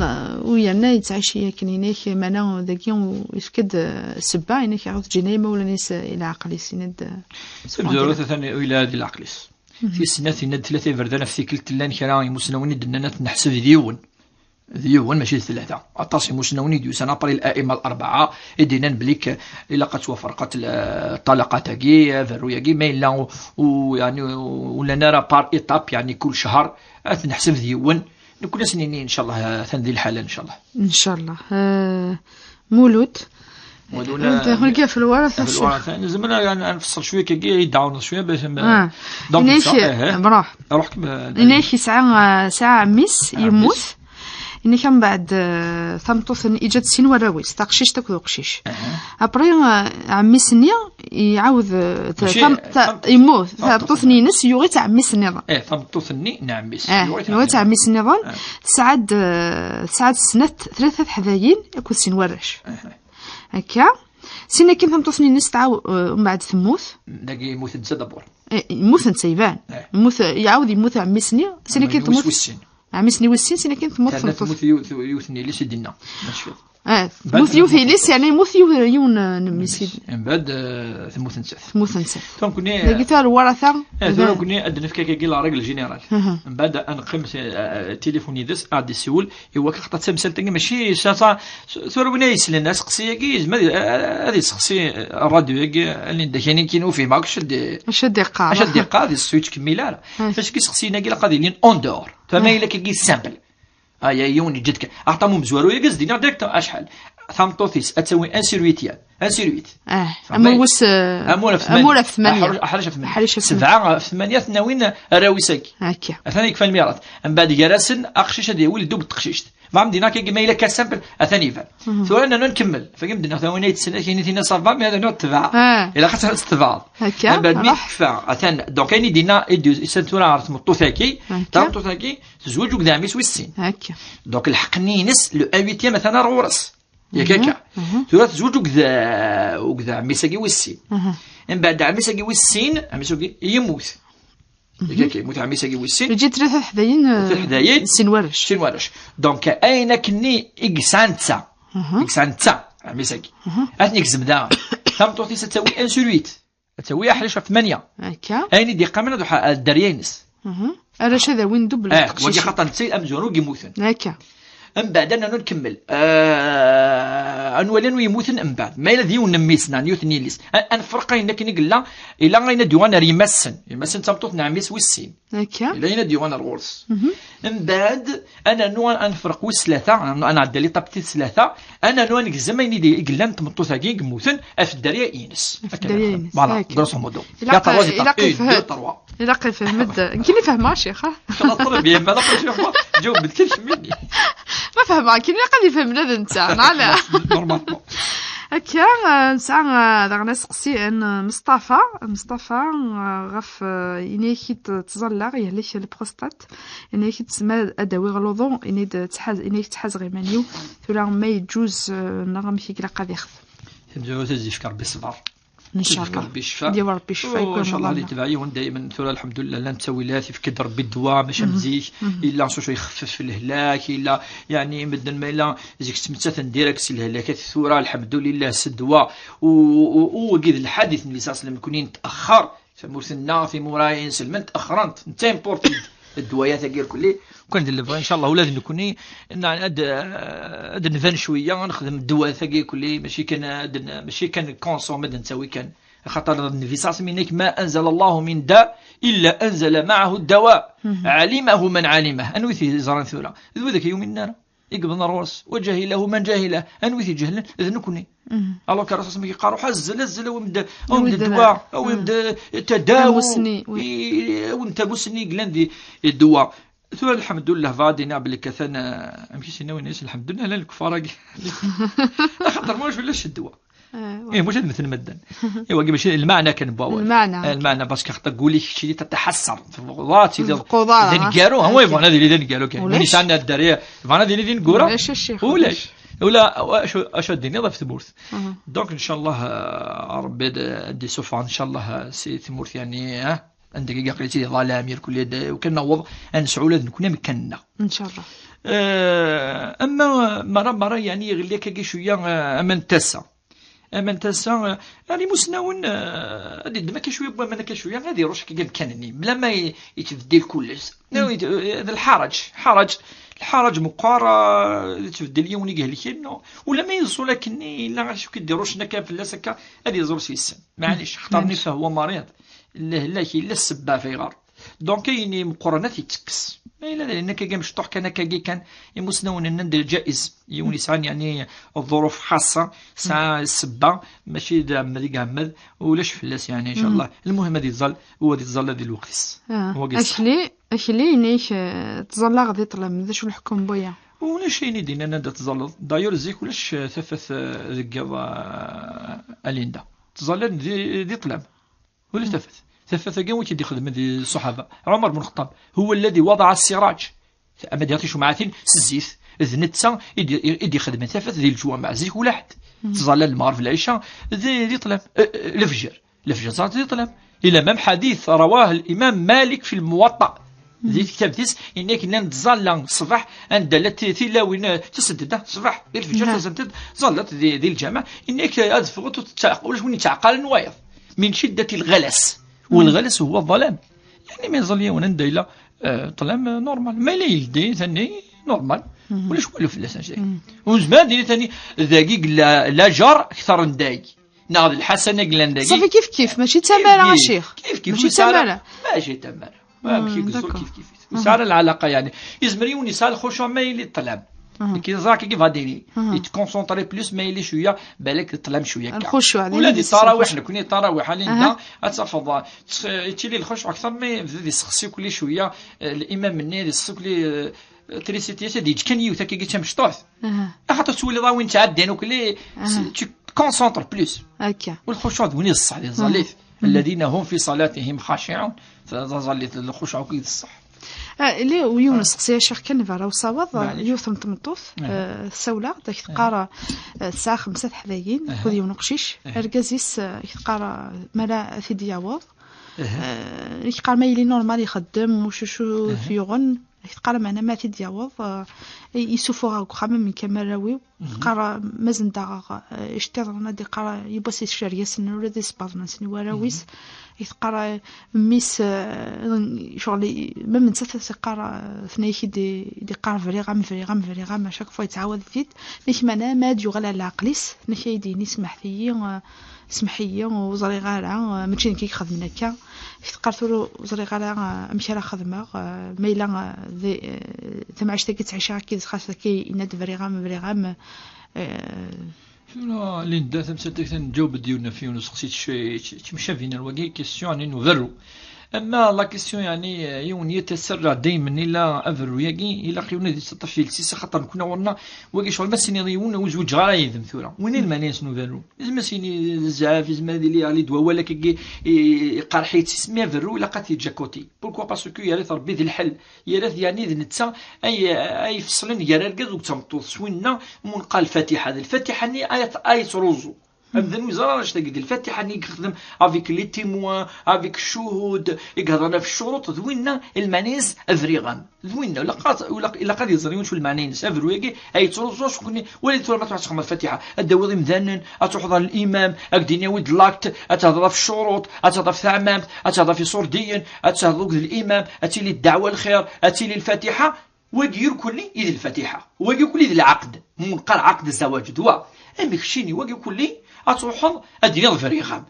u-, yerna yettɛici akken, yenna-ak, meɛna dagi u-, yefka-d, eh, ssebba, yenna-ak ɣef ǧǧin imawlan-is, eh, i leɛqel-is, yenna-d, eh, tamezwarut atan ula di leɛqel-is. Mhm. Tis snat, yenna-d tlata iberdan ɣef tikkelt, llan kra imusnawen i d-nnan ad t-neḥseb d yiwen. D yiwen, mačči d tlata. Aṭas imusnawen i d-yusan après l'a'imma al-arba'a, i d-yennan belli k-, ilaq ad twafrqeḍ l-, ṭṭalaqat-agi, aberru-agi, ma yella u-, u-, yeɛni, u-, ur llan ara par étape, yeɛni kul ccher, ad t-neḥseb d yiwen. Nekkni ad s-nini, ncallah, atan di lḥala, ncallah. Ncallah. Eh, Mulud. Mulud, anta, eh, hurga ɣef lwarata, ɣef lwarata, nezmer ad, ad nfeṣṣel cwiya kagi, ad yi-d-tɛawneḍ cwiya, bac am-, ah. Donc, yenna-ak, ça, eh, eh. Bṛuḥ. Ruḥ kem-, eh, yenna-ak yesɛa, eh, yesɛa ɛemmi-s, ɛemmi-s yemmut. Yenna-ak mbeɛd, eh, tameṭṭut-nni, yeǧǧa-d sin warraw-is, taqcict akked uqcic. Aha. Après, eh, ɛemmi-s-nni iɛawed, eh, ta-, mačči, tam-, ta-, tam-, yemmut, tameṭṭut-nni-ines yuɣ-itt ɛemmi-s nniḍen. Eh, tameṭṭut-nni n ɛemmi-s, eh, yuɣ-itt, yuɣ-itt ɛemmi-s nniḍen. Ah. Tesɛa-d, eh, tesɛa-d snat, tlata teḥdayin akked sin warrac. Aha. Akka. Sin akin tameṭṭut-nni-ines tɛaw-, eh, mbeɛd temmut. Dagi yemmut netta d'abord. Eh, yemmut netta, iban. Eh. Yemmut, iɛawed yemmut ɛemmi-s-nni, sin akin temmut. Ɛemmi-s-nni wis sin, sin akin temmut tmeṭṭut. Terna temmut yiwet, yiwet n yelli-s i d-inna. Ma tecfiḍ. Eh, temmut yiwet n yelli-s, yeɛni yemmut yiw-, yiwen, eh, n mmi-s. Mbeɛd, eh, temmut nettat. Temmut nettat. Donc, nekkni, dagi tura lwarata, eh, tura nekkni ad d-nefk akkagi la règle générale. Mhm. Mbeɛd ad neqqim s, eh, tilifun yid-s, ad d-isiwel, i wakka xaṭer tamsalt-agi mačči s-, s-, tura win ay yeslen aseqsi-agi, yezmer ad, ad yesseqsi, eh, rradyu-agi, alinda kan i kin ur fhimeɣ akk acu ad d-, acu ad d-iqqar. Acu ad d-iqqar, ad yesseqsi ur yettkemmil ara. Ah. Parce que iseqsiyen-agi ilaq ad ilin en dehors. Fehmeɣ, ah, ilaq ad yili simple. Aya yiwen yeǧǧa-d kan. Axaṭer amezwaru-agi ad s-d-iniɣ direct acḥal. Tameṭṭut-is ad tawi un sur huit. Un sur huit. Ah, fehmeɣ? Amur wis, eh, amur ɣef tmanya. Amur ɣef tmanya. Aḥric, aḥric ɣef tmanya. Aḥric ɣef tmanya. Sebɛa ɣef tmanya ad ten-awin arraw-is-agi. Akka. Atan yekfa lmirat. Mbeɛd gar-asen aqcic ad yawi ldub n teqcict. Ma am-d-iniɣ akka, ma yella ka simple, atan iban. Mhm. Tura nnan nkemmel. Fagi m-d-nniɣ, tawan ay tessnen, kini tina ça va, mais ad nniɣ tebɛeḍ. Ah. Ilaq ad tebɛeḍ. Akka, mbeɛd mi tekfa, atan, donc, ayen i d-yenna, i d-, isan tura ɣer tmeṭṭut-agi, akka, tameṭṭut-agi, tezweǧ akked ɛemmi-s wis sin. Akka. Donc, lḥeqq-nni-ines, le un huitième atan ar ɣur-s. Yak akka. Mhm. Tura tezweǧ akked, akked ɛemmi-s-agi wis sin. Mhm. Mbeɛd ɛemmi-s-agi wis sin, ɛemmi-s-agi yemmut. Mhm. Yak akka, yemmut ɛemmi-s-agi wis sin. Yeǧǧa-d tlata teḥdayin, eh, tlata teḥdayin, sin warrac. Sin warrac. Donc, ayen akkenni i yesɛa netta. Mhm. I yesɛa netta, ɛemmi-s-agi. Mhm. Ad ten-igzem daɣen. Tameṭṭut-is ad tawi un sur huit. Ad tawi aḥric ɣef tmanya. Akka. Ayen i d-yeqqimen ad uḥ-, ad dderya-ines. Mhm. Arrac ad awin double. Eh, teqcict. Wagi xaṭer netta amezwaru i yemmuten. Akka. Mbeɛd ad nernu nkemmel. Eh, ad nwali anwa yemmuten mbeɛd. Ma yella d yiwen n mmi-s, neɣ n yiwet n yelli-s. A-, ad nefreq ayen akken i yella, ila ayen ad yuɣalen ar yemma-tsen. Yemma-tsen d tameṭṭut n ɛemmi-s wis sin. Akka. Ila ayen ad yuɣalen ar ɣur-s. Mhm. Mbeɛd, ad nernu ad, ad nefreq wis tlata, ad nɛeddi l'étape tis tlata, ad nernu ad negzem ayen i d-, i yellan n tmeṭṭut-agi i yemmuten, ɣef dderya-ines. Ɣef dderya-ines. Voilà, akka. Grosso modo. Ilaq, ilaq, une, deux, trois. Ilaq ifhem-d. Nekkini fehmeɣ, a ccix, ha? Xaṭer, très bien, ma ilaq, a ccix, ǧaweb-d kan kemmini. Ma fehmeɣ, nekkini ilaq ad ifhem ula d netta, neɣ ala? Normalement. Akka, eh, nesɛa, eh, daɣen aseqsi n Meṣṭafa. Meṣṭafa, eh, ɣef, eh, ini-ak-id ttẓallaɣ, yehlek lprostat. Ini-ak-id tezmer ad awiɣ luḍu, ini-d ttḥaz-, ini-ak ttḥazeɣ iman-iw. Tura ma yeǧǧuz, eh, neɣ amek i ilaq ad ixdem. Tamezwarut ad yefk Rebbi ṣṣber. Inchallah. Ad yawi Rebbi ccfa i kul Meṛṛeẓ. Inchallah li tebɛiwen daymen tura lḥemdulillah llan ttawilat, yefka-d Rebbi ddwa, mačči am zik, yella s wacu ixeffef lehlak, yella, yeɛni, medden ma yella zik ttmettaten direct si lehlakat, tura lḥemdulillah s ddwa. U, u, u wagi d lḥadit n Nnbi ṣalla Llahu ɛalayhi wa sallam, nekni net'axxer, tamurt-nneɣ, timura inselmen t'axxrent, netta importi-d ddwayat-agi irkelli. Kan d lebɣi, inchallah, ula d nekni, na-, ad, ad nban cwiya, ad nexdem ddwayat-agi irkelli, mačči kan ad n-, mačči kan consommer ad nettawi kan. Axaṭer Nnbi ṣalla Llahu ɛalayhi wa sallam yenna-k: "Ma anzala Llahu min da illa anzala ma'ahu dawa, alimahu man alimah." Anwi t-yeẓran tura? D widak yuminen ara, i yewwḍen ar ɣur-s. "Wa jahilahu man jahilah." Anwi t-iǧehlen? D nekni. Alors que Ṛṛasul yeqqar: "Ruḥ azzel, azzel, awim-d, awim-d ddwa, awim-d tadawi, tamusni, oui. I, awim-d tamusni yellan di ddwa." Tura, lḥemdullah, bɣa ad d-iniɣ belli katan, eh, amek i s-yenna win-is, lḥemdullah, ala lkeffar-agi. Axaṭer ma ulac ddwa. Eh, ih, mačči ad mmten medden. Iwa, mačči lmeɛna kan n wawal. Lmeɛna. Eh, lmeɛna, parce que xaṭer guli kečč di tataḥasser. Tebɣa ad tiliḍ d aneggaru, ah, oui, bɣan ad yili d aneggaru kan. Win yesɛan dderya, bɣan ad yili d ineggura. Ulac a ccix, ulac. Ula, acu, acu ad d-tiniḍ ɣef tmurt? Donc, inchallah, eh, Rebbi ad, ad d-isuffeɣ, inchallah, eh, si tmurt, yeɛni, eh, anda i aql-i di ḍḍalam, irkelli d, u kan naweḍ ad nesɛu ula d nekni amkan-nneɣ. Inchallah. Eh, ama mara, mara, yeɛni, yeɣli akkagi cwiya, eh, aman n tasa. Aman n tasa, eh, ar imusnawen, eh, ad iddem akka cwiya n waman akka cwiya, ad iruc akkagi amkan-nni, bla ma i-, itbeddil kullec. Eh, d lḥaraǧ, ḥaraǧ, lḥaraǧ meqqar, eh, ad itbeddil yiwen i ihelken, no? Ula ma yeẓẓul akkenni, yella acu k-id-irucen akka fell-as akka, ad iẓur s yes-sen. Maɛlic, xaṭer nni فهو مريض. Lehlak yella ssebba f ayɣer. Donc, ayen imeqqren ad t-ittekkes. Ma yella d ayen akkagi amecṭuḥ kan, akkagi kan, imusnawen nnan d lǧaiz. Yiwen yesɛan, yeɛni, ḍḍuruf xaṣṣa, tesɛa ssebba, mačči d aɛemmed i iɛemmed, ulac fell-as, yeɛni, inchallah. Lmuhim ad iẓẓal, u ad iẓẓal di lweqt-is. Ah, wagi ṣṣeḥ. Akli, akli, inek, eh, ttẓallaɣ di ṭṭlam, d acu leḥkem n waya? Ulac ayen i d-yennan anda tẓalleḍ. D'ailleurs, zik ulac, eh, tafat, eh, deg yiḍ, eh, a Linda. Ttẓallan di, di ṭṭlam. Ulac tafat. Tafat-agi wi k-id-ixedmen di ṣṣuḥaba. Ɛumar bun Xeṭṭab, هو الذي وضع السراج. Ama d ticumɛatin s zzit, d netta i d-, i d-ixedmen tafat di leǧwameɛ. Zik ula ḥedd. Ttẓallan lmeɣreb, lɛica, di, di ṭṭlam. Eh, eh, lefjer. Lefjer ẓẓallen di ṭṭlam. Ila même حديث رواه الإمام مالك في الموطأ. Di tektabt-is, inna-k llan ttẓallan ṣṣbeḥ, anda llant ti-, tilawin, eh, taseddada, ṣṣbeḥ, di lefjer, taseddada, ẓallant di, di lǧameɛ, inna-k ad ffɣent ur tettɛeq-, ulac win yettɛeqqalen wayeḍ. من شدة الغلس. والغلس هو الظلام. Yeɛni, ma iẓẓal yiwen anda yella, eh, ṭṭlam, eh, normal. Ma yella yeldi, tani, normal. Ulac walu fell-as, anect-agi. Ur nezmir ad nini, tani, dagi yella lajer kter n dagi. Neɣ d lḥasan i yellan dagi. Ṣafi kif kif, mačči d tamara, a ccix. Kif kif, mačči d tamara. Mačči d tamara. Amek i yeẓẓul, d'accord. Kif kif. Ur yesɛi ara lɛalaqa, yeɛni. Yezmer yiwen yesɛa lxucuɛ ma yili ṭṭlam. Nekk ẓriɣ-k-id, ad d-iniɣ. Yettkonsenṭri plus ma yili cwiya, balak ṭṭlam cwiya akka. Lxucuɛ, ula di ṭṭarawiḥ, nekkni ṭṭarawiḥ, a Linda, ad tafeḍ, eh, yettili lxucuɛ akter, ma yebda ad yessexsi kulli cwiya, eh, limam-nni, ad yessexsi kulli, eh, trisiti, ad yeǧǧ kan yiwet akka i d tamecṭuḥt. Axaṭer tettwaliḍ a win ttɛeddan ukli, tu te concentres plus. Akka. Walxucuɛ d win iẓẓal, iẓẓal-it. الذين هم في صلاتهم خاشعون. Taẓallit, lxucuɛ akk i d ṣṣeḥ. Ah, li, u yiwen useqsi a ccix kan, bara usawaḍ, yiwet n tmeṭṭut, eh, tsawel-aɣ-d, ak teqqar, eh, tesɛa xemsa teḥdayin, akked yiwen uqcic. Argaz-is, eh, ak teqqar, eh, mi ara t-id-yaweḍ. Eh, ak teqqar ma yili normal ixeddem, ucucu t-yuɣen. Ak teqqar, meɛna ma t-id-yaweḍ, eh, i-, isufuɣ-aɣ deg uxxam am nekk am arraw-iw. Teqqar, eh, ma zendreɣ, eh, iceṭṭiḍen, ad iqqar, eh, yiwwas iceryasen ula d isebbaḍen-nsen i warraw-is. Ak teqqar, eh, mmi-s, eh, ccɣel i-, ma nettat ad teqqar, eh, tenna-ak i d-, i d-iqqar briɣ-am, briɣ-am, briɣ-am, à chaque fois yettɛawad-it-id. Nek meɛna ma ad yuɣal ar leɛqel-is, nek ay d-yini: "Smeḥt-iyi, eh, smeḥ-iyi, ur ẓriɣ ara, eh, mačči nekk i ixedmen akka." Ak teqqar tura ur ẓriɣ ara, eh, amek ara xedmeɣ, eh, ma yella, eh, d, eh, tamɛict-agi ttɛiceɣ akka, xas akka yenna-d briɣ-am, briɣ-am, eh. Tura Linda, tamsalt-agi, ad nǧaweb-d yiwen ɣef yiwen useqsi, tt-, tt-, ttemcabin ar wagi, question n uberru. Ama la question, yeɛni, yiwen yettasarra daymen ila aberru-yagi, ilaq yiwen ad yettaṭṭaf iles-is, axaṭer nekni ɣur-neɣ, wagi ccɣel ma s-tiniḍ i yiwen ur zwiǧeɣ ara yid-m tura. Win i lmeɛna-ines n uberru? Yezmer ad s-yini d zzɛaf, yezmer ad yili yeɣli-d wawal akkagi i, i, iqerḥ-itt, mi aberru ilaq ad t-yeǧǧ à côté. Pourquoi? Parce que yerra-t Ṛebbi d lḥel, yerra-t yeɛni d netta ay, ay ifeṣlen gar argaz u d tameṭṭut, s winna mu neqqar lfatiḥa. D lfatiḥa-nni ay, ay yettruẓu. Amdan ur yeẓra ara annect-agi. D lfatiḥa-nni i yexdem avec les témoins, avec ccuhud, i yehḍren ɣef ccuruṭ, d winna lmeɛna-ines abriɣ-am. D winna, ilaq ad, ilaq, ilaq ad yeẓri wacu lmeɛna-ines. Aberru-agi ay yettruẓu, acu kunni, wali tura ma tṛuḥ txedmeḍ lfatiḥa, ad d-tawiḍ imdanen, ad tṛuḥeḍ ɣer limam, ad k-d-ini awi-d l'acte, ad tehḍeḍ ɣef ccuruṭ, ad tehḍeḍ ɣef teɛmamt, ad tehḍeḍ ɣef iṣurdiyen, ad tehḍeḍ akked limam, ad tili ddeɛwa lxir, ad tili lfatiḥa. Wagi irkelli i d lfatiḥa, wagi irkelli i d lɛaqd, mu neqqar ɛaqd zzawaj, d wa. Amek keččini, wagi irkelli ad truḥeḍ ad d-tiniḍ briɣ-am.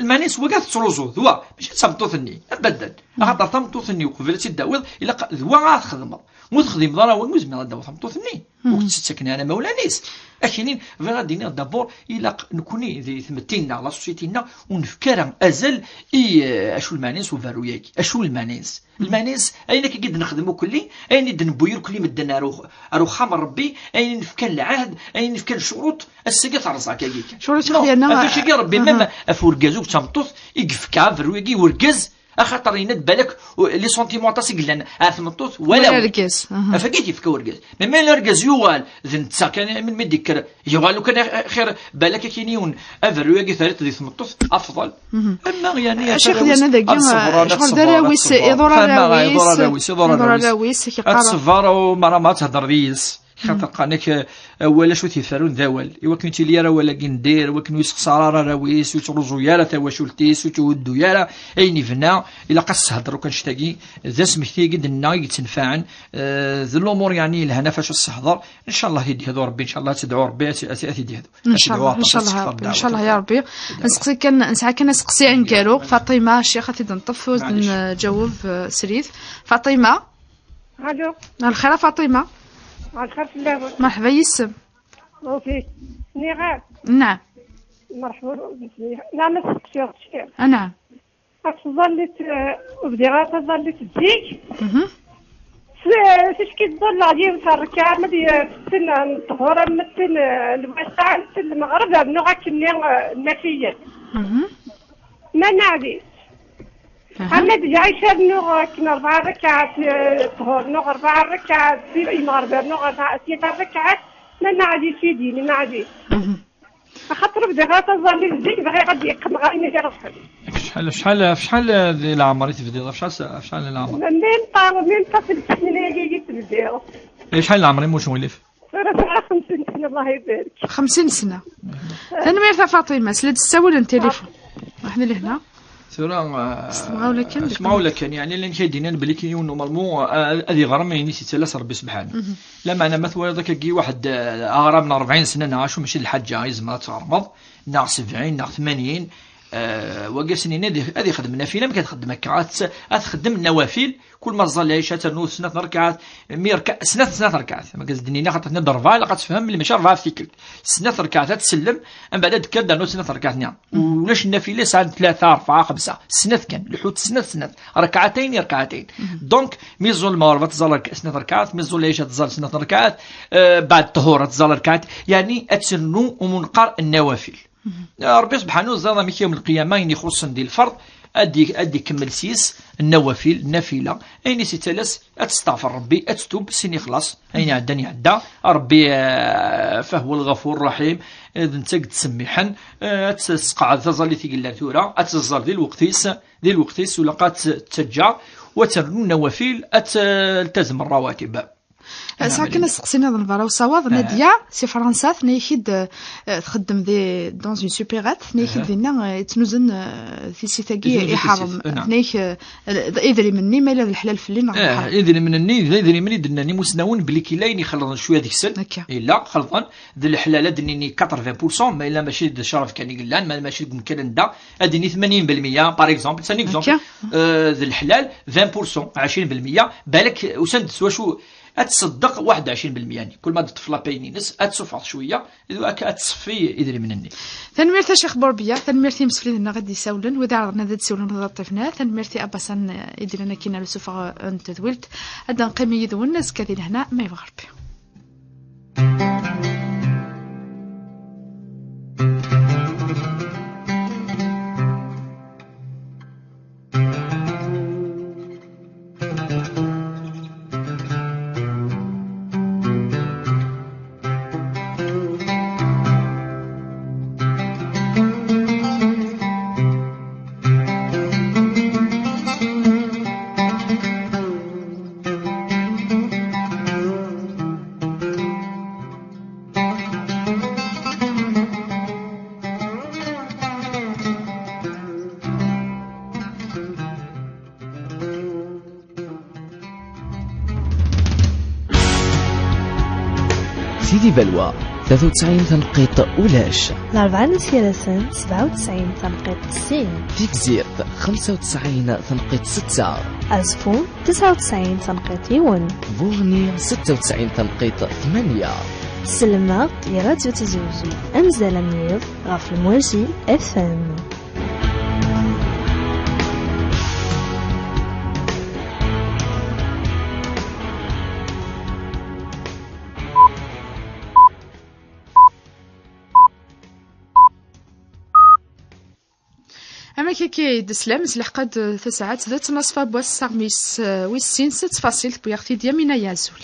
Lmeɛna-is wagi ad tettruẓuḍ, d wa, mačči d tameṭṭut-nni, abadan. Axaṭer tameṭṭut-nni, uqbel ad tt-id-tawiḍ, ilaq d wa ad txedmeḍ. Mu texdimeḍ ara wagi, ur zmireḍ ad d-tawiḍ tameṭṭut-nni. Ur k-tettaken ara imawlan-is. Akinin, bɣiɣ ad d-iniɣ d'abord, ilaq nekni di tmetti-nneɣ, la société-nneɣ, ur nefka ara azal i, eh, acu lmeɛna-ines uberru-yagi, acu lmeɛna-ines. Lmeɛna-ines, ayen akka i d-nexdem ukelli, ayen i d-newwi irkelli medden ar ux-, ar uxxam n Ṛebbi, ayen i nefkan lɛahd, ayen i nefkan ccuruṭ, ass-agi terẓa akkagi kan. Ccuruṭ. Non, yerna ɣef wacu-agi Ṛebbi, aha, même ɣef urgaz u d tameṭṭut i yefka aberru-agi i urgaz, axaṭer yenna-d balak, u-, les sentiments aṭas i yellan ar tmeṭṭut, wala wala argaz, aha. Ɣef wagi i t-yefka urgaz. Mais ma yella argaz yuɣal d netta kan, melmi d-yekker, yuɣal lukan xir, balak akkin yiwen aberru-agi terriḍ di tmeṭṭut, afḍal. Ama, yeɛni, a Ccix, yerna dagi, ad tṣebber, ad ccɣel d tṣebber, ad arraw-is, tṣebber. Iḍur arraw-is, iḍur arraw-is, iḍur arraw-is. Ad tṣebber, u mara ma ad tehder d yis. Xaṭer qqaren-ak, eh, awal acu t-iferrun d awal. I wakken ur tili ara awal-agi n dir, i wakken ur yessexṣar ara arraw-is, ur yettruẓu ara tawacult-is, ur yehuddu ara ayen yebna, ilaq ad s-tehder akk annect-agi. D asmekti-agi d-nenna i yettenfaɛen, eh, d lumuṛ, yeɛni, yelhan ɣef wacu ad s-tehder. Ncallah ad t-id-yehdu Ṛebbi, ncallah ad tedɛu Ṛebbi, ad t-, ad t-id-yehdu. Ncallah, ncallah ya Ṛebbi. Nseqsi kan, nesɛa kan aseqsi aneggaru. Faṭima, ccix, ad t-id-neṭṭef, ur d-nǧaweb, eh, srid. Faṭima? Alo. Lxir a Faṭima. Lxir fell-awen. Merḥba yis-m. Ok. Nniɣ-ak. Naɛam. Merḥba. Naɛam, ad seqsiɣ ccix. Naɛam. Ad tẓallit, eh, bdiɣ ara taẓallit zik. Mhm. S-, ticki ẓẓalleɣ yiwet rrekɛa, ma d-, tetten n ṭṭhur, am metten, eh, lwasaɛ, tetten lmeɣreb, rnuɣ akkenni, eh, nnafiyen. Mhm. Ma neɛli. Aha. Ama d lɛica rnuɣ akken rebɛa rrekɛat, eh, ṭṭhur, rnuɣ rebɛa rrekɛat, lmeɣreb rnuɣ rebɛa, tlata rrekɛat, ma neɛli sidi, ma neɛli. Mhm. Axaṭer bdiɣ ara taẓallit zik, bɣiɣ ad d-yeqqen ɣer imi iruḥen. Acḥal, acḥal, acḥal di leɛmer i tebdiḍ? Acḥal s-, acḥal n leɛmer? Même pas, même pas tlata snin-agi i tebdiɣ. Acḥal n leɛmer-im, ur ttɣilif? Tura sɛiɣ xemsin sna, Allah ibarek. Xemsin sna. Tanemmirt a Faṭima, sla-d s ssawal n tilifun. Ruḥ di lehna. Tura, eh, s temɣawla kan, s temɣawla kan, yeɛni, llan kra d-yennan belli kan yiwen normalement, eh, ad iɣrem ayen i s-yettalas Rebbi sebḥanu. Mhm. Lameɛna ma twalaḍ akkagi waḥed, eh, aɣram n rebɛin sna neɣ acu, mačči d lḥaǧa, yezmer ad tɣermeḍ, neɣ sebɛin, neɣ tmanyin, eh, wagi ad s-nini ad ix-, ad ixdem nafila, amek ad txeddem akka? Ad tt-, ad txeddem nawafil, kul ma tẓalli lɛica ad ternu snat n rrekɛat, mi rka-, snat, snat rrekɛat. Ma d-nini xaṭer tenna-d rebɛa, ilaq ad tefhem belli mačči rebɛa ɣef tikkelt. Snat rrekɛat ad tsellem, mbeɛd ad d-tekker ad ternu snat rrekɛat-nni. Ulac nnafila yesɛan tlata, rebɛa, xemsa. Snat kan, lḥut snat, snat. Rrekɛatayn, rrekɛatayn. Donc, mi tẓul lmeɣreb ad tẓal rek-, snat rrekɛat, mi tẓul lɛica ad tẓal snat rrekɛat, eh, beɛd ṭṭhur ad tẓal rrekɛat. Yeɛni ad ternu umunqar n nawafil. Ṛebbi subḥanu, ẓẓayeḍ amek yawm lqiyama ayen ixuṣṣen di lferḍ, ad d-, ad d-ikemmel s-yes nnawafil, nnafila. Ayen i s-yettalas, ad testeɣfer Ṛebbi, ad tettub, sin ixlaṣ. Ayen iɛeddan iɛedda. Ṛebbi, eh, fahwa lɣafur ṛṛaḥim, eh, d netta i yettsemmiḥen, eh, ad tesqeɛd taẓallit i yellan tura, ad teẓẓal di lweqt-is, di lweqt-is, ulaq ad tt-, tettaǧǧa, u ad ternu nnawafil, ad teltazem ṛṛawatib. Sɛiɣ kan aseqsi niḍen bara usawaḍ. Aha. Nadia, si Fransa, tenna-ak-id, eh, txeddem di, dans une supérette, tenna-ak-id dinna, eh, yettnuzen, eh, tissit-agi iḥeṛṛem. Aha. Tenna-ak, eh, idrimen-nni, ma yella d leḥlal fell-i neɣ d lḥaram. Idrimen-nni d idrimen i d-nnan imusnawen belli kila ayen ixelḍen cwiya deg-sen. Akka. Yella, xelḍen, d leḥlal ad d-nini quatre-vingts pour cent, ma yella mačči d ccrab kan i yellan, ma mačči deg umkan anda, ad d-nini tmanyin belmeyya, par exemple, c'est un exemple. Akka. Eh, d leḥlal, vingt pour cent, ɛecrin belmeyya, balak usan-d s wacu, Ad tṣeddeq waḥed u ɛecrin belmya-nni. Kul ma d-teṭṭef la paye-ines, ad tsuffeɣ cwiya, d akka ad tṣeffi idrimen-nni. Tanemmirt a Ccix Borbiya, tanemmirt i yimsefliden-nneɣ i d-isawlen, wid iɛerḍen ad d-siwlen, wid iṭṭifen, tanemmirt i Abasan, eh, i d-illan akkin ar usufeɣ, eh, n tedwilt. Ad d-neqqim yid-wen azekka di lehna, ma yebɣa Rebbi. Sidi Balwa, tlata u tesɛin tanqiṭ ulac. Larebɛa n Sirasen, sebɛa u tesɛin tanqiṭ sin. Tigzirt, xemsa u tesɛin tanqiṭ setta. Azeffun, tesɛa u tesɛin tanqiṭ yiwen. Burni, setta u tesɛin tanqiṭ tmanya. Sellem-aɣ i Radyu Tizi Wezzu, amzal amenyiḍ ɣef Lemwaji F M. Amek akka i d-teslam, s leḥqad tasaɛet d ttnaṣfa n wass aɣmis, eh, wis sin, s ttfaṣil tewwi-aɣ-t-id Yamina Yazul.